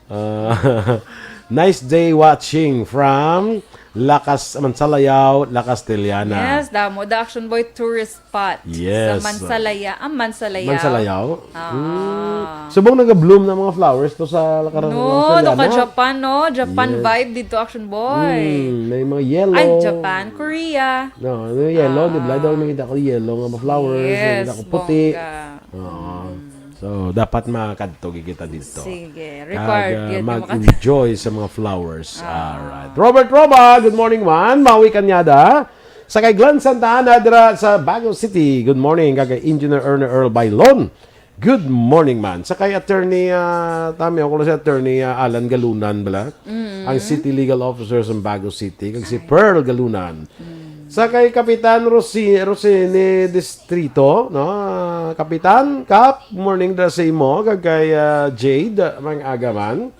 Ah, nice day watching from Lakas, Mansalayaw, La Castellana. Yes, damo. The Action Boy tourist spot Yes. sa Mansalaya-, ah, Mansalayaw. Mansalayaw? Ah. Mm. Subong nag-bloom na mga flowers to sa Lakaran, No, Mansalayaw. do ka Japan, no? Japan Yes. vibe dito, Action Boy. Mm, may mga yellow. Ay, Japan, Korea. No, ano yung yellow, Ah. di ba? Daw nakita ko yellow nga mga flowers, Yes, nakita ko puti. bongga. Oo. Mm. So, dapat makadto gid kita dito. Sige, Kag, required ah, yun yung mga mag-enjoy sa mga flowers. Ah. Alright. Robert Roba, good morning, man. Maui Kanyada. Sa kay Glenn Santa Ana dira sa Bago City. Good morning. Kag kay Engineer Ernie Earl Bailon. Good morning, man. Sa kay Attorney, ah, Tami, ako lang si Attorney, ah, Alan Galunan, bala? Mm. Ang City Legal Officer sa Bago City. Kag si Ay. Pearl Galunan. Mm. Sa kay Kapitan Rosi-, Rosine Distrito, no? Ah, Kapitan, Kap, morning da sa imo. Kag kay, ah, Jade, mang agaman.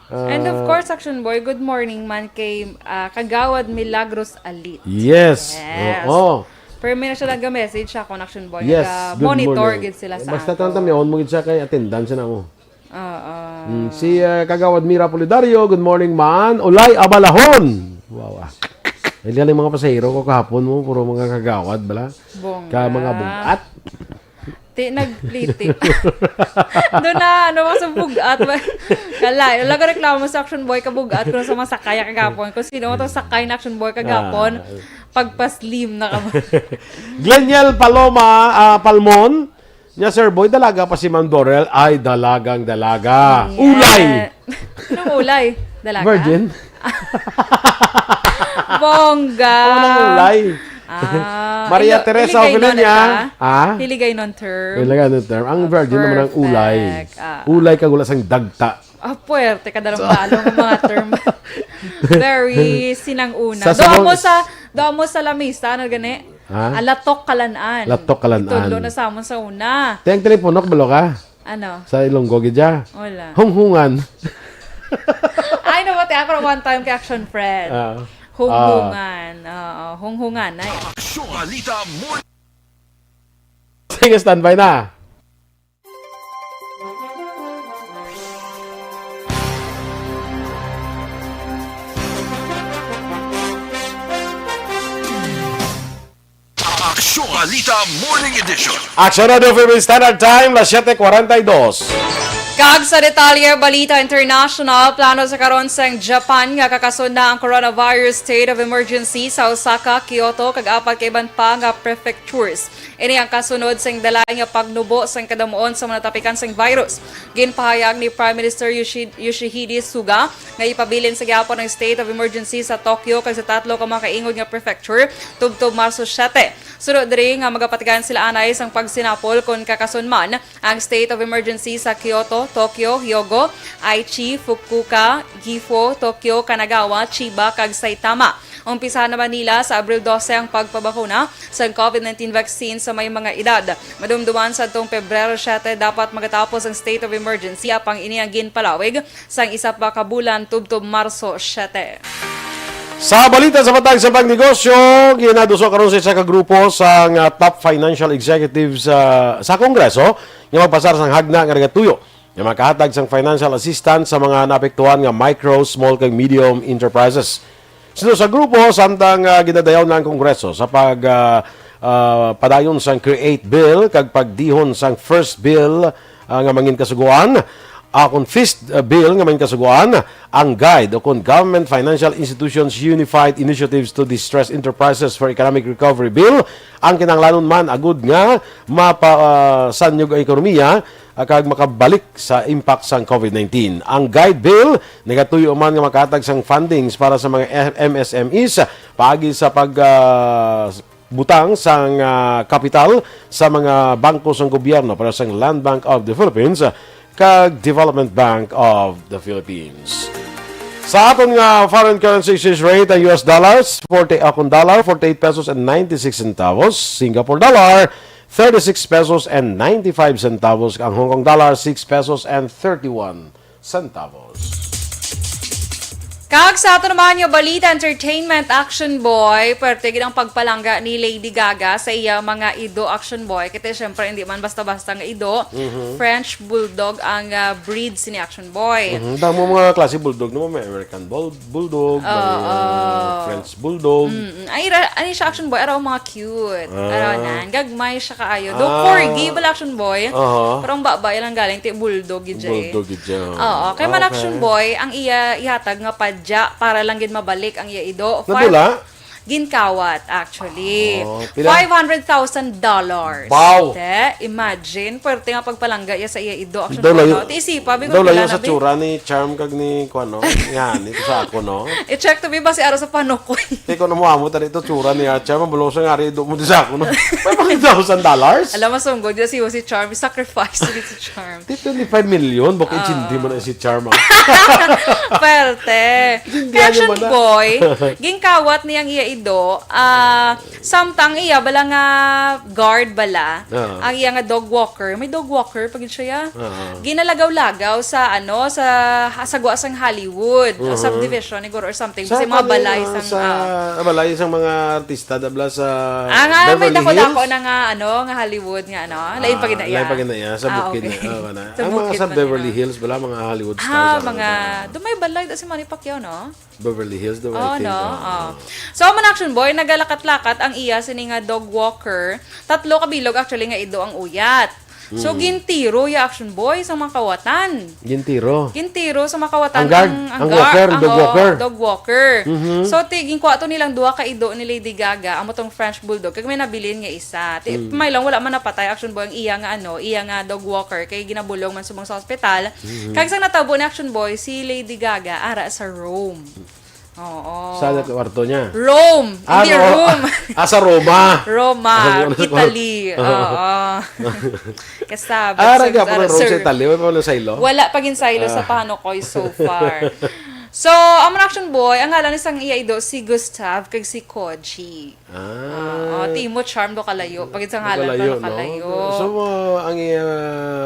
And of Ah, course, Action Boy, good morning man kay, ah, Kagawad Milagros Alit. Yes. Yes. Oo. Pero may na siya nag-message sa akon, Action Boy. Yes, good Naga-monitor morning. gid sila sa Basta aton. tantamyaon mo gid siya kay attendance na mo. Oo. Mm, si, ah, Kagawad Mira Pulidario, good morning, man. Ulay Abalahon. Wow, ah. Ay, galing mga pasahero ko kahapon mo, puro mga kagawad, bala. Bongga. Ka mga bugat. Ti, nagpliti. Doon na, ano, mga sa bugat. Kala, wala ko reklamo sa Action Boy, kabugat ko sa mga sakay kagapon. Kung sino mo to sakay na Action Boy kagapon, Ah. pagpa-slim na ka. Gleniel Paloma, ah, Palmon, niya, Sir Boy, dalaga pa si Ma'am Dorel. Ay, dalagang dalaga. Yeah. Ulay! Anong ulay? Dalaga? Virgin. Bongga. Unang ulay. Ah, Maria ilo-, Teresa iligay Ofelia nun niya. ka? Ah? Iligay nun term? Iligay nun term. Ang Ah, virgin naman ang ulay. perfect. Ah. Ulay kag wala sang dagta. Ah, puwerte ka dalong-dalong ang mga term. Very sinang-una. Sa Doon mo sabong- sa, doon mo sa lamisa, ano gani? Ha? Ah, latok kalan-an. Latok kalan-an. Itudlo na sa amon sa una. Te, ang telepono, kabalo ka? Ano? Sa Ilonggo gid siya. Wala. Hunghungan. Ay, no, pati ako one time kay Action Fred. Ah. Hunghungan. Oo, hunghungan. Ay. Aksyon Balita Morning. Sige, standby na. Aksyon Balita Morning Edition. Aksyon Radio Philippine Standard Time, las siete cuarenta y dos. Kag sa detalye, Balita International, plano sa karon sang Japan nga kakasunda ang coronavirus state of emergency sa Osaka, Kyoto, kag apat ka iban pa nga prefectures. Ini ang kasunod sang dalay nga pagnubo sang kadamuon sa mga natapikan sang virus. Ginpahayag ni Prime Minister Yoshi-, Yoshihide Suga nga ipabilin sa gihapon ang state of emergency sa Tokyo kag sa tatlo ka mga kaingod nga prefecture tubtob Marso siete. Suno diri nga magapatigayon sila anay sang pagsinapol kon kakason man ang state of emergency sa Kyoto, Tokyo, Hyogo, Aichi, Fukuoka, Gifu, Tokyo, Kanagawa, Chiba, kag Saitama. Umpisahan naman nila sa Abril dose ang pagpabakuna sa covid nineteen vaccine sa may mga edad. Madumduman sa atong Pebrero siete dapat magatapos ang state of emergency, apang ini ang ginpalawig sang isa pa ka bulan tubtob Marso siete. Sa balita sa matag sa pagnegosyo, ginaduso karon sa isa ka grupo sang, ah, top financial executives, ah, sa Kongreso nga magpasar sang hagna nga nagatuyo nga makahatag sang financial assistance sa mga naapektuhan nga micro, small kag medium enterprises. Suno sa grupo, samtang, ah, ginadayaw na ang Kongreso sa pag, ah, ah, padayon sang Create Bill kag pagdihon sang first bill, ah, nga mangin kasugoan, ah, kon FIST, ah, bill nga mangin kasugoan, ang GUIDE o kon Government Financial Institutions Unified Initiatives to Distress Enterprises for Economic Recovery Bill ang kinahanglanon man agud nga mapa-, ah, sanyog ang ekonomiya, ah, kag makabalik sa impact sang COVID nineteen. Ang GUIDE bill nagatuyo man nga makahatag sang fundings para sa mga M S M Es paagi sa pag, ah, butang sang, ah, kapital sa mga bangko sang gobyerno, para sang Land Bank of the Philippines, ah, kag Development Bank of the Philippines. Sa aton nga foreign currency exchange rate, ang U S dollars, forty, akon dollar, forty-eight pesos and ninety-six centavos, Singapore dollar, thirty-six pesos and ninety-five centavos, ang Hong Kong dollar, six pesos and thirty-one centavos. Kag sa ato naman nga balita, entertainment, Action Boy, pwerte gid ang pagpalangga ni Lady Gaga sa iya mga ido, Action Boy. Kay syempre, hindi man basta-basta nga ido. Mhm. French Bulldog ang, ah, breed sini, Action Boy. Mhm. Damo mga klase bulldog, no? May American Bull-, Bulldog, may, ah, French Bulldog. Mm-mm. Ay, ra-, ano siya, Action Boy? Araw mga cute. Ah. Araw nan. Gagmay siya kaayo. Do Ah. Corgi bala, Action Boy. Aha. Pero ang baba, ilang galing, ti bulldog gid siya, eh. Bulldog gid siya. Oo. Kay man, Okay. Action Boy, ang iya ihatag nga padya para lang gid mabalik ang iya ido. Five Nadula? Ginkawat, actually. Oh, pila? Five hundred thousand dollars. Wow! Te, imagine, pwerte nga pagpalangga iya sa iya ido, Action Daw Boy, layo, no? Ti isipa, bi, daw kung layo pila sa na, bi. Tsura ni Charm kag ni, kuwan, no? Yan, ito sa ako, no? I-check to, bi, basi araw sa panukoy. Te, kung mo amo, tani ito, tsura ni, ah, Charm, bulong sa ngari, do mo di sa ako, no? Five hundred thousand dollars? Alam mo, sunggod, di si, si Charm, sacrifice ni si Charm. Ti twenty-five million, baka Ah. intindi mo na si Charm, ah. Perte. Intindi Action mo na. Boy, ginkawat niyang iya ido, ah, samtang iya bala nga guard bala, Ah. ang iya nga dog walker, may dog walker pa gid siya, ya. Ah. Ginalagaw-lagaw sa, ano, sa, sa gwa sang Hollywood, o Mhm. subdivision, siguro, or something. Sa Kasi mga kwan, balay ah, sang, sa, ah. ah, balay sang mga artista, dabla sa Ah, nga, may Beverly dako-dako Hills? na nga, ano, nga Hollywood nga, ano. Lain pa Ah, gid na iya. lain pa gid na iya, sa Ah, bukid okay. na, ah, wala. Sa Ang mga bukid sa pa Beverly nila. Hills, bala, mga Hollywood Ah, stars, mga, ano. do may balay, da si Manny Pacquiao, no? Beverly Hills, do, I Oh, think, no? ah. Oh. So, ang Action Boy, nagalakat-lakat ang iya sini nga dog walker. Tatlo ka bilog, actually, nga ido ang uyat. So, Mm. gintiro ya, Action Boy, sa mga kawatan. Gintiro? Gintiro sa mga kawatan Ang guard? ang, ang Ang gar-, walker, ang, dog oh, walker? dog walker. Mhm. So, ti-, ginkuha to nilang duha ka ido ni Lady Gaga, amo tong French Bulldog, kag may nabilin nga isa. Ti-, Mm. may lang, wala man napatay, Action Boy, ang iya nga, ano, iya nga dog walker, kay ginabulong man subong sa ospital. Mhm. Kag sa natabo ni Action Boy, si Lady Gaga, ara sa Rome. Oo. Sa kwarto niya? Rome, Ah, hindi Ro-, Rome. ah, sa Roma. Roma, Ah, Roma. Italy. Oo. Oo. Kasabot Ah, sa, ragya pa sa, ng Rome sa sir. Italy. Wala pa lang sa ilo? Wala pa gin sa ilo sa Ah. panukoy so far. So, ang Action Boy, ang ngalan ni sang iya ido, si Gustav, kag si Koji. Ah. Ah, oh, Timo Charm, do kalayo. Pagid sa ngalan, Kalayo, pa no? nakalayo. So, uh, ang iya,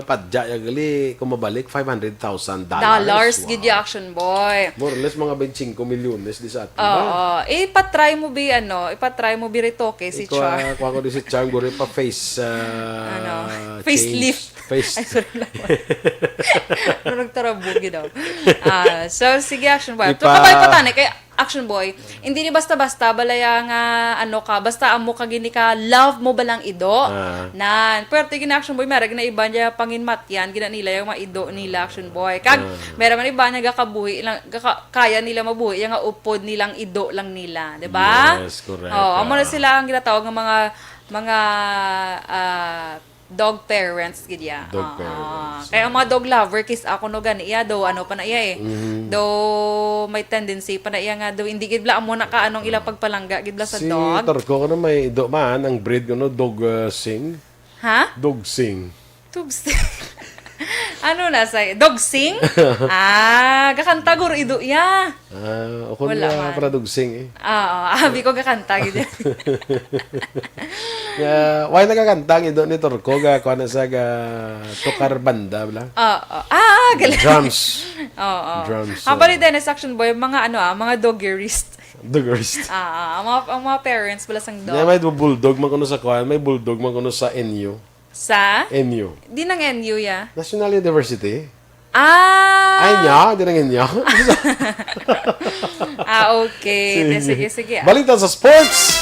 padya, ya gali, kung mabalik, five hundred thousand dollars. Dollars, Wow. gid ya, Action Boy. More or less, mga twenty-five milyones di sa atin, Oo. ba? Ipatry mo, bi, ano, ipatry mo, bi, retoke si Ikaw, Charm. ah, kuha ko di si Charm, guri pa face, ah, Ano? change. Facelift. Face Ay, sorry lang. Ano nagtarabo, gid, oh. Ah, so, sige, Action Boy. Ipa- Kabay pa tani, kay Action Boy, hindi ni basta-basta balaya nga ano ka, basta amo ka gini ka, love mo balang ido. Ah. Nan, pwerte gina Action Boy, mera gina iba niya panginmatyan, gina nila yung mga ido nila, Action Boy. Kag, Ah. mera man iba niya gakabuhi lang, gaka-, kaya nila mabuhi, yung nga upod nilang ido lang nila, di ba? Yes, correct. Oh, amo na Ah. sila ang ginatawag nga mga, mga, ah, dog parents gid ya. Dog Oo. parents. Kaya ang mga dog lover, kis ako no gani iya, do ano pa na iya eh. Mhm. Do may tendency pa na iya nga, do hindi gid bla amo na ka anong ilang pagpalangga gid bla sa Si dog. Turco, ano may ido man, ang breed, ano, dog, uh, sing? Ha? Dog sing. Dog sing. Ano na sa dog sing? Ah, gakanta guro ido iya. Ah, o kung Wala nga man. para dog sing eh. Ah, oo. Abi ko gakanta gid. Ya, why nagakanta ang ido ni Turco ga kuan na sa ga tukar banda bla? Oo. Ah, galing. Drums. Oo. Drums, Ang pala oo. Dennis Action Boy, mga ano ah, mga doggerist. The worst. Ah, ang mga, ang mga parents pala sang dog. May bulldog man kuno sa kuan, may bulldog man kuno sa N U. Sa? N U. Di nang N U ya. National University? Ah! Ay, nya? Di nang N U. Ah, okay. Sige, sige, sige. Balita sa sports.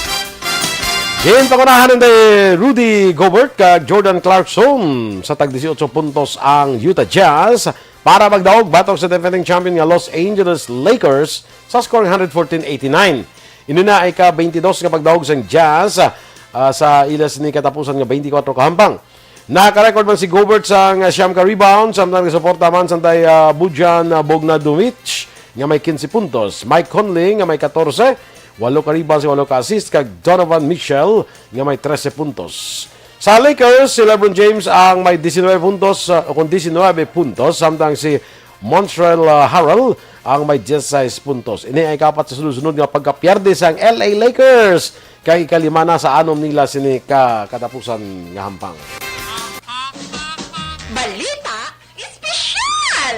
Ginpangunahan ni Rudy Gobert kag Jordan Clarkson sa tag dieciocho puntos ang Utah Jazz para magdaog batok sa defending champion nga Los Angeles Lakers sa score one fourteen eighty-nine. Ini na ay ka twenty-dos nga pagdaog sang Jazz, ah, sa ila sini katapusan nga twenty-four ka hampang. Naka-record man si Gobert sang siyam ka rebound, samtang nagsuporta man sang tay, ah, Bojan Bogdanovic nga may quince puntos, Mike Conley nga may catorce, walo ka rebounds, walo ka assist, kag Donovan Mitchell nga may trese puntos. Sa Lakers, si LeBron James ang may diecinuebe puntos, ah, o kung diecinuebe puntos, samtang si Montrezl, ah, Harrell ang may dieciséis puntos. Ini ang ikapat sa sunod-sunod nga pagkapierde sang L A Lakers, kay ikalima na sa anom nila sini ka katapusan nga hampang. Balita Espesyal!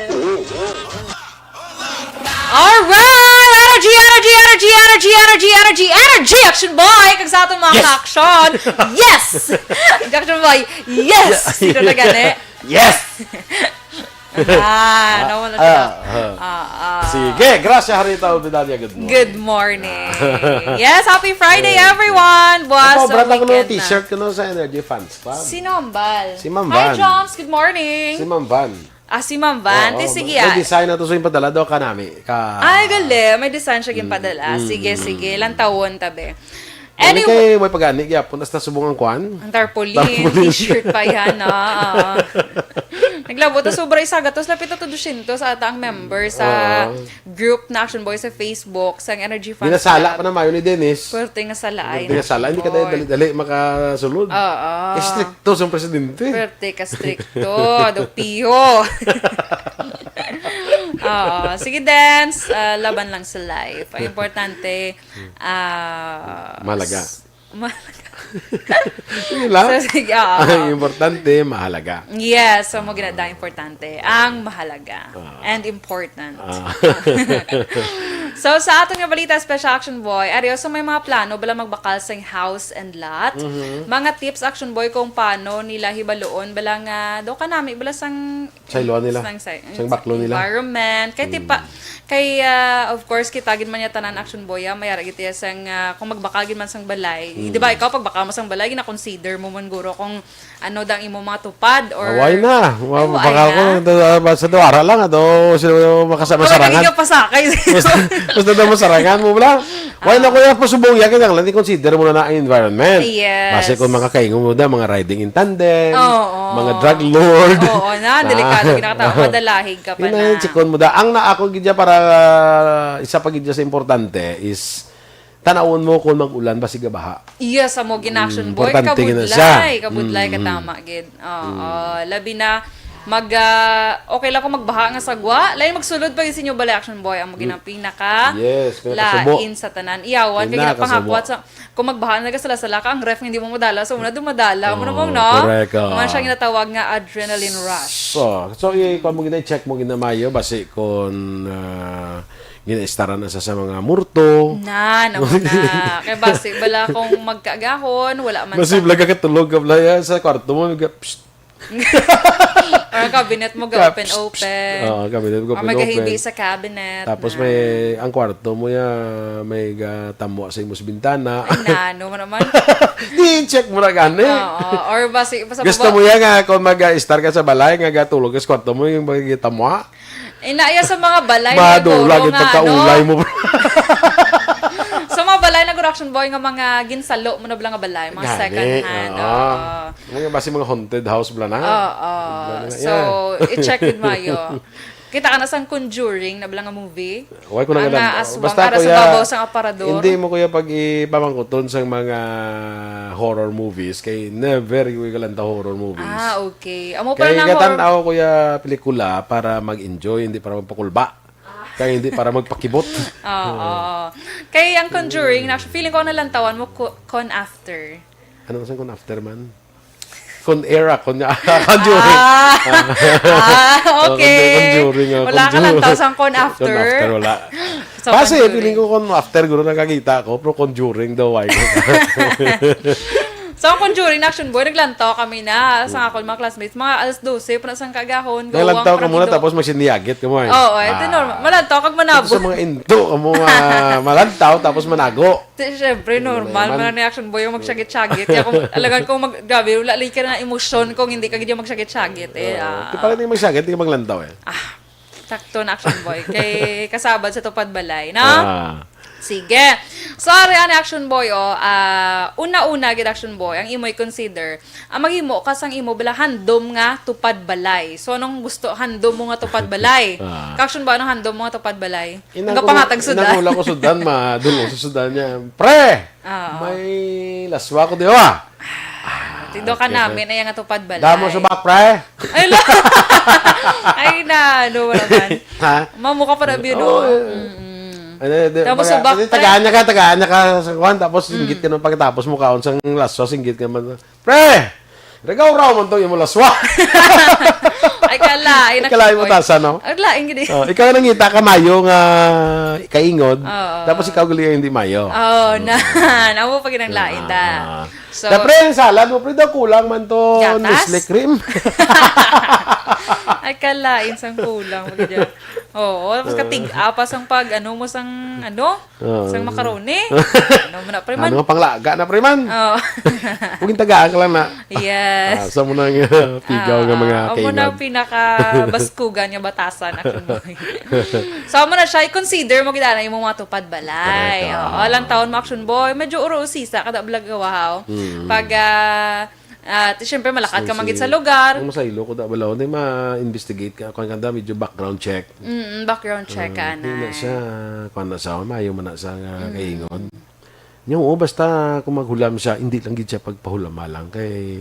Alright! Energy, energy, energy, energy, energy, energy, energy, Action Boy! Kag sa aton mga Yes! ka-action, yes! Action Boy, yes! Sino na gani? Yes! Ah, nawala Ah, siya. ah. Ah, ah. Sige, gracias, Harita Obidanya. Good morning. Good morning. Yes, happy Friday, Good. everyone. Buwas Ako, sa brand ako ng weekend na. t-shirt ko no sa Energy Fans Club. Si Ma'am Val. Si Ma'am Hi, Van. Joms. Good morning. Si Ma'am Van. Ah, si Ma'am Van. Oo, Ti, sige, may ah. design na to sa yung padala daw ka nami. Ka Ay, gali. May design siya ginpadala. Mm, Sige, mm, sige. mm. Lantawon, tabi. Anyway. Kay may pag-ani gyapon, hasta subong ang kwan. Ang tarpaulin, Tarpaulin. t-shirt pa yan, ah. Oo. Naglabot na sobra isa gatos, lapit na to dusyentos ata ang member sa Oo. group na Action Boy sa Facebook, sang Energy Fans Ginasala Club. pa na mayo ni Dennis. Pwerte nga sala ay Pwerte nga sala, hindi ka Boy. dali-dali makasulod. Oo. Estrikto sang presidente. Pwerte ka strikto, do piyo. Oo. Sige, Dance. Ah, laban lang sa life. Ang importante, ah, Mahalaga. s-, mahalaga. Yun lang. So, sige, oo. Ang importante, mahalaga. Yes, so mo ginada importante. Ang mahalaga. Ah. And important. Ah. So, sa aton nga balita, Special Action Boy, ari, so may mga plano bala magbakal sang house and lot. Mhm. Mga tips, Action Boy, kung paano nila hibaluon bala nga daw kanami bala sang Sayloan nila. Sang say-, Sang baklo nila. environment. Kay, Mm. tipa, kay, ah, of course, kita gid man niya tanan, Action Boy, ah, may ara gid iya sang, ah, kung magbakal gid man sang balay. Mm. Di ba, ikaw, pagbakal mo sang balay, gina-consider mo man guro kung ano dang imo mga tupad or Away na. Ay, Wa-, wala bakal ko, na. do-, ah, sa duwara lang, ato, sino makasa-, Wala ka masarangan. gid pasakay. Basta, basta daw masarangan mo, wala. Wala na Ah. ko yung pasubong, yan, kaya lang, i-consider mo na na ang environment. Yes. Base kung makakaingon mo na, mga riding in tandem, Oo. mga drug lord. Oo, na, delikado Ah. ginakatawa, madalahig ka pa Yun na na. yung chikon mo da. Ang na ako gid dyan para, ah, isa pa gid dyan sa importante is tanawon mo kung mag-ulan ba siga baha. Yes, amo gid na, Action Mm, Boy. importante gid na siya. Kabudlay, kabudlay, Mm, mm. katama gid. Oo, Mm. labi na mag, ah, okay lang kung magbaha nga sagwa. Lain magsulod pa gid sa inyo balay, Action Boy. Amo gid ang Mm. pinaka Yes, pinakasubo. lain sa tanan. Iyawan, kay Pinakasubo. ginapangakwat sa, kung magbaha na nagasala-sala ka, ang ref nga hindi mo madala. So, una dumadala. Amo na mo, Oh, no? correct, oh. Amo siya ginatawag nga adrenaline rush. So, so, i-, kuwan mo gina, i-check mo gina mayo, basi kung, ah, ginaistaran na sa, sa mga murto. Na, naman na. Kay basi, bala kung magkaagahon, wala man Basi sa bala ka katulog ka, bala, ya, sa kwarto mo, ga-, psst. Or ang cabinet mo, Ka-, ga-open, psst, psst. open. Oo, cabinet mo, Or ga-open, magahindi open. sa cabinet Tapos na. may, ang kwarto mo, ya, may gatamwa sa imo sa bintana. Ay, nano mo naman. Di, check mo na gani. Oo, or basi, basta Gusto baba- mo yan nga, kung mag-star ka sa balay, nga gatulog ka sa kwarto mo, yung magitamwa? Eh, naiya sa mga balay na Madula, guro gid nga, pagkaulay ano? mo, bro. Sa mga balay na guro, Action Boy, nga mga ginsalo mo na bala nga balay, mga Gani, second hand, oo. oo. Mga basi mga haunted house bala na. Oo. Bala na, So, yeah. i-check gid mayo. Kita ka na sang Conjuring na bala nga movie? Why ko Ang nagalan-, naaswang basta ara ko sa ya, babaw sang aparador? hindi mo ko ya pag-ipamangkuton sang mga horror movies, kay never ko galanta horror movies. Ah, okay. Amo pala Kay na horror gatan-aw ko ya pelikula para mag-enjoy, hindi para magpakulba. Ah. Kay hindi para magpakibot. Oo. Kay ang Conjuring, na, feeling ko ang nalantawan mo, Con-, Con After. Ano man sang Con After man? Con Air ako niya. Conjuring. Ah. Ah. Ah, Oh, okay. Conjuring, ah, Wala ka Conjuring. lang tao sang Con Con After. After, wala. So, Kasi, Conjuring. Feeling ko kung after, guro, nakakita ko, pero Conjuring daw, why? So, ang Conjuring na Action Boy, naglantaw kami na sa akon mga classmates. Mga alas dose pa na sang kagahon. Naglantaw ka muna, tapos magsiniyagit ka mo, eh. Oo, ito normal. Malantaw kag manabo. Ito sa mga into, ang mga malantaw, tapos manago. Di, syempre, normal man ni Action Boy yung magsiyagit-siyagit. Kaya kung alagan ko mag-, grabe, wala lagi ka na emosyon kung hindi ka gid yung magsiyagit-siyagit, eh. Ah, ah. Di pala di magsiyagit, di ka maglantaw, eh. Ah, sakto na, Action Boy. Kay kasabad sa tupad balay, no? Ah. Sige. So, ari, ani, Action Boy, oh, ah, una-una gid, Action Boy, ang imo i-consider, ang maghimo ka sang imo bala handom nga tupad balay. So, anong gusto handom mo nga tupad balay? Ah. Ka-Action Boy, anong handom mo nga tupad balay? Ang gapangatag sudan. Inang ko sudan, madulong sa sudan niya. Pre! Oo. May laswa ko di ba? Ah, tindo ka namin, ay, ang atupad balay. Damo sa back, pre? Ay, la-, ay, na, ano, wala man. Ha? Mamuka pa na, no? Oo, eh. Mm-mm. Ano, di, taga-, tagaan niya ka, tagaan niya ka sa kuwan, tapos singgit ka nung pagkatapos mo kaon sang laswa, singgit ka man. Pre! Regaw raw man to, imo laswa. Ay, kala, ay, ay, kala, imo tasa, no? Ay, lain gid, eh. Oh, ikaw nangita ka mayo nga kaingod, oo, tapos ikaw gali hindi mayo. Oh, na. Amo pa gid ang lain, da. Ah. So, da, pre, ang salad mo, pre, daw kulang man to Nestle cream. Ay, kalain sang kulang mo gid. Oo, tapos katiga pa sang pag, ano mo sang, ano? Oo. Sang macaroni. Ano mo na, pre man? Ano nga panglaga na, pre man? Oo. Kung tagaan ka lang na. Yes. Ah, sa mo nang, uh, pigaw nga mga kaingod. Ah, amo na ang pinakabaskugan nga batasan, Action Boy. So, amo na siya, i-consider mo gid ana imong mga tupad balay. Correct, ah. Oo, lang taon mo, Action Boy. Medyo uro usisa kada blagawa, haw. Mm. Pag, ah, ah, ti-, syempre, malakat ka man gid sa lugar. Ang masaylo ko da balaw, di ma-investigate ka, kung kanda, medyo background check. Mm, background check ka na. Ah, di na siya, kuwan na siya, mayo man na siya nga kaingod. Nya, oo, basta kung maghulam siya, hindi lang gid siya pagpahulama lang, kay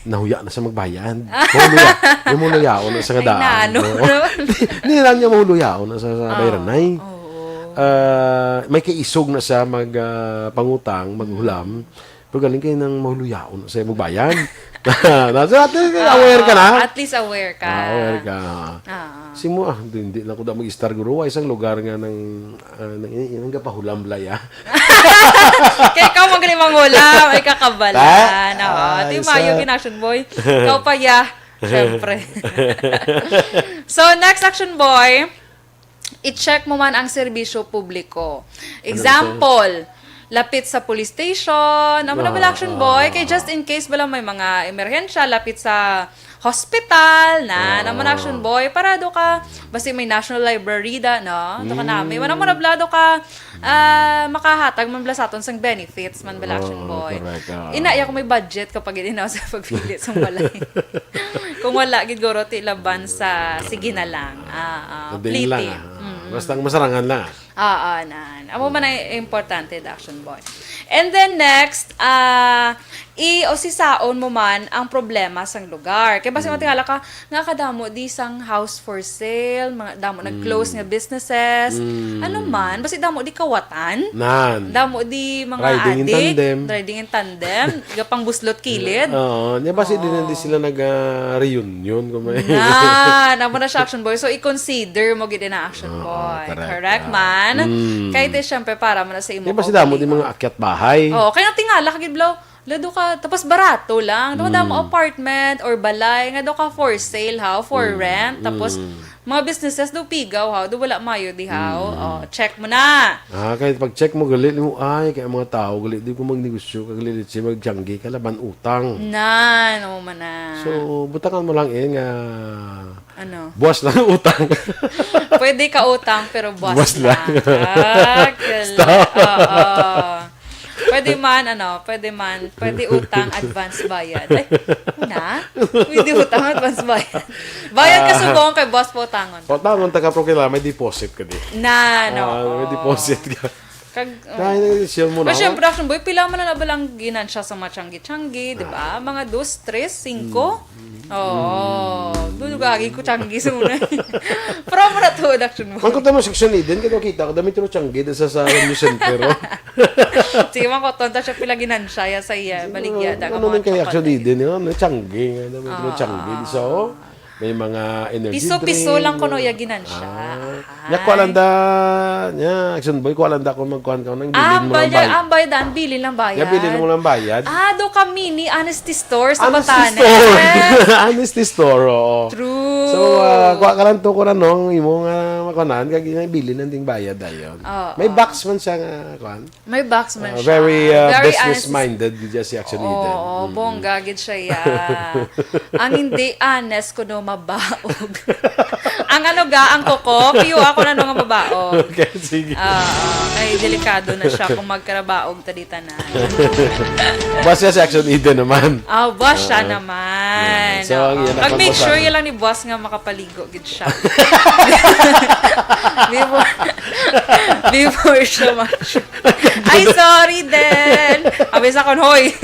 nahuya na siya magbayad. Mahuya-, yung mahuyaon na siya nga daan. Ay, naano naman. Di, di lang niya mahuyaon na sa, sa bayranay. Oo. Ah, may kaisog na siya mag, ah, pangutang, maghulam. Pero galing kayo nang mahuyaon na siya magbayad. Na, so, at least aware ka na. Ah, at least aware ka. Ah, aware ka. Ah. Si mo, ah, di, di lang ko da mag-istar, guro. Wa isang lugar nga nang, ah, nang, nang gapahulam, Blay, ah. Kay ikaw magaling manghulam, ay kakabalan. Ah, oo. Ay, di mayo sa gid, Action Boy. Ikaw pa, ya. Syempre. So, next, Action Boy, i-check mo man ang serbisyo publiko. Ano ito? Example, lapit sa police station, amo na bala, Action Boy, kay just in case bala may mga emerhensya, lapit sa hospital na, ah, naman, Action Boy, para do ka, basi may National Library da, no? Do ka namin. Mm. Wala mo na bala, do ka, ah, makahatag man bala sa aton sang benefits man bala, Action Boy. Oo, correct, ah. Ina, iya kung may budget ka pa gid, ina, sa pagpili sang balay. Kung wala gid, guro, ti laban sa sige na lang. Ah, ah, pwede lang, pliti, ah. Mm. Basta ang masarangan lang. Oo, nan. Amo man ang importante, Action Boy. And then next, ah, i-usisaon mo man ang problema sang lugar. Kay basi matingala ka, nga kadamo di sang house for sale, mga damo nag-close nga businesses. Mm. Ano man, basi damo di kawatan. Nan. Damo di mga adik. Riding in tandem. Riding in tandem. Gapang buslot kilid. Oo, niya basi di na di sila nag, ah, reunion kung may Nan, amo na siya, Action Boy. So, i-consider mo gid na, Action Boy. Oo, correct. Correct man. Mm. Kay ti, syempre, para man na sa imo. Di ba si damo di mga akyat bahay? Oo, kaya tingala ka gid, Blo. Lado ka, tapos barato lang. Do ka damo apartment or balay nga do ka for sale, ha, for rent. Tapos, mga businesses do pigaw, ha, do wala mayo di, ha. Oh, check mo na. Ah, kay pag-check mo, gali mo, ay, kay ang mga tao, gali di ko magnegosyo, kag gali di siya magtiyanggi, kalaban utang. Nan, amo man na. So, butangan mo lang, eh, nga ano? Buwas lang ang utang. Pwede ka utang, pero buwas lang. Buwas lang. Ah, kal-, stop. Oo. Pwede man, ano, pwede man, pwede utang, advance bayad. Ay, na? Pwede utang, advance bayad. Bayad ka subong kay boss pa utangon. Utangon ta ka, pero kailangan may deposit ka di. Na, no. Ah, may deposit ka. Kag, oh. Kaya na siya mo na. Pero syempre, Action Boy, pila man na ba lang ginansya sa mga tiyanggi-tiyanggi, di ba? Mga dos, tres, singko? Oo. Dulugagi ko tiyanggi sa una. Pero mo na to, Action Boy. Ang kuta mo, Section Eden, kaya kita ko, dami tiro tiyanggi, sa, sa New Center, oh. Sige, man ko, tonta siya pila ginansya, ya, sa iya, baligya, da, ano nang kaya Action Eden, yun? Ano, tiyanggi, nga, dami tiro tiyanggi, di sa, oh. May mga energy Piso-piso lang drink. Kuno ya ginansya. Ah. Nya, kuha lang da, nya, Action Boy, kuha lang da kung magkuhan ka, nang bilin mo Ambay lang dyan, bay-, ambay dyan, bilin lang bayad. Ya, bilin mo lang bayad. Ah, do kami ni Honesty Store sa Honesty Batanes. Store. Honesty Store, oo. True. So, ah, kuha ka lang to kung ano, ang imo nga makuhanan, kag yung bilin ang ding bayad, dayon. Oo. May box man siya nga, kuhan. May box man Ah, siya. Very, uh, Very business-minded gid siya si Action Eden. Oo, Mm. bongga gid siya, ya. Ang hindi honest kuno mabaog. Ang ano ga, ang koko, piyo ako na nga mabaog. Okay, sige. Ah, kay delikado na siya kung magkarabaog ta di tanan. Basta si Action Eden naman. Ah, boss siya Ah. naman. Yeah. So, ang Oo. iyan ang Pag make sure kalbasan. yun lang ni boss nga makapaligo gid siya. Before, before siya mag- Ay, sorry din. Abi sa kon, hoy.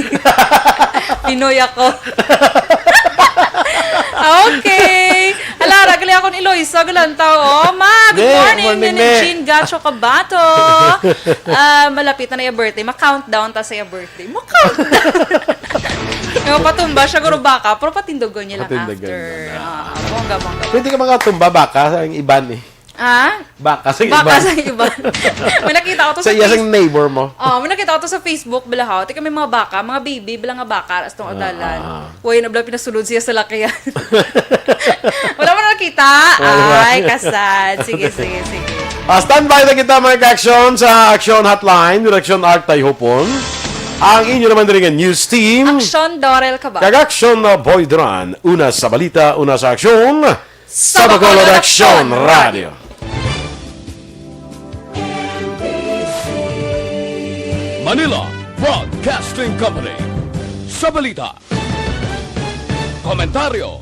Pinoy ako. Okay. Ala, ragali akong Iloisa, galantaw. Oh, ma, good Di, morning. morning, Nini ne. Jean Gacho Cabato. Ah, malapit na na iya birthday. Ma-countdown ta sa iya birthday. Ma-countdown. Nga patumba siya, guro baka, pero patindogon niya lang Patindogon after. niya lang. Ah, bongga, bongga. Pwede ka makatumba baka sa ang iban eh. Ha? Baka sa Baka iban. sa iban. May nakita ko to Sa sa iya, sa Face- neighbor mo. Oh, may nakita ko to sa Facebook, bala, ha. Tika may mga baka, mga baby, bala nga baka, as tong Ah, adalan. ah, ah. Way na bala pinasulod siya sa lakayan. Wala mo na nakita? Wala. Ay, kasad. Sige, sige, sige. Ah, standby na kita, mga ka-action, sa Action Hotline, Direction Art Tayhupon. Ang inyo naman diri nga news team. Action Dorel Cabal. Kag Action na Boy Dran. Una sa balita, una sa aksyon. Sa Bacolod Aksyon Radio. Manila Broadcasting Company. Sa balita, komentaryo,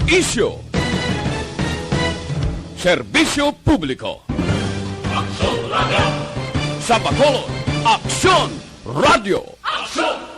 isyu, serbisyo publiko. Aksyon Radio. Sa Bacolod, Aksyon Radio. Aksyon!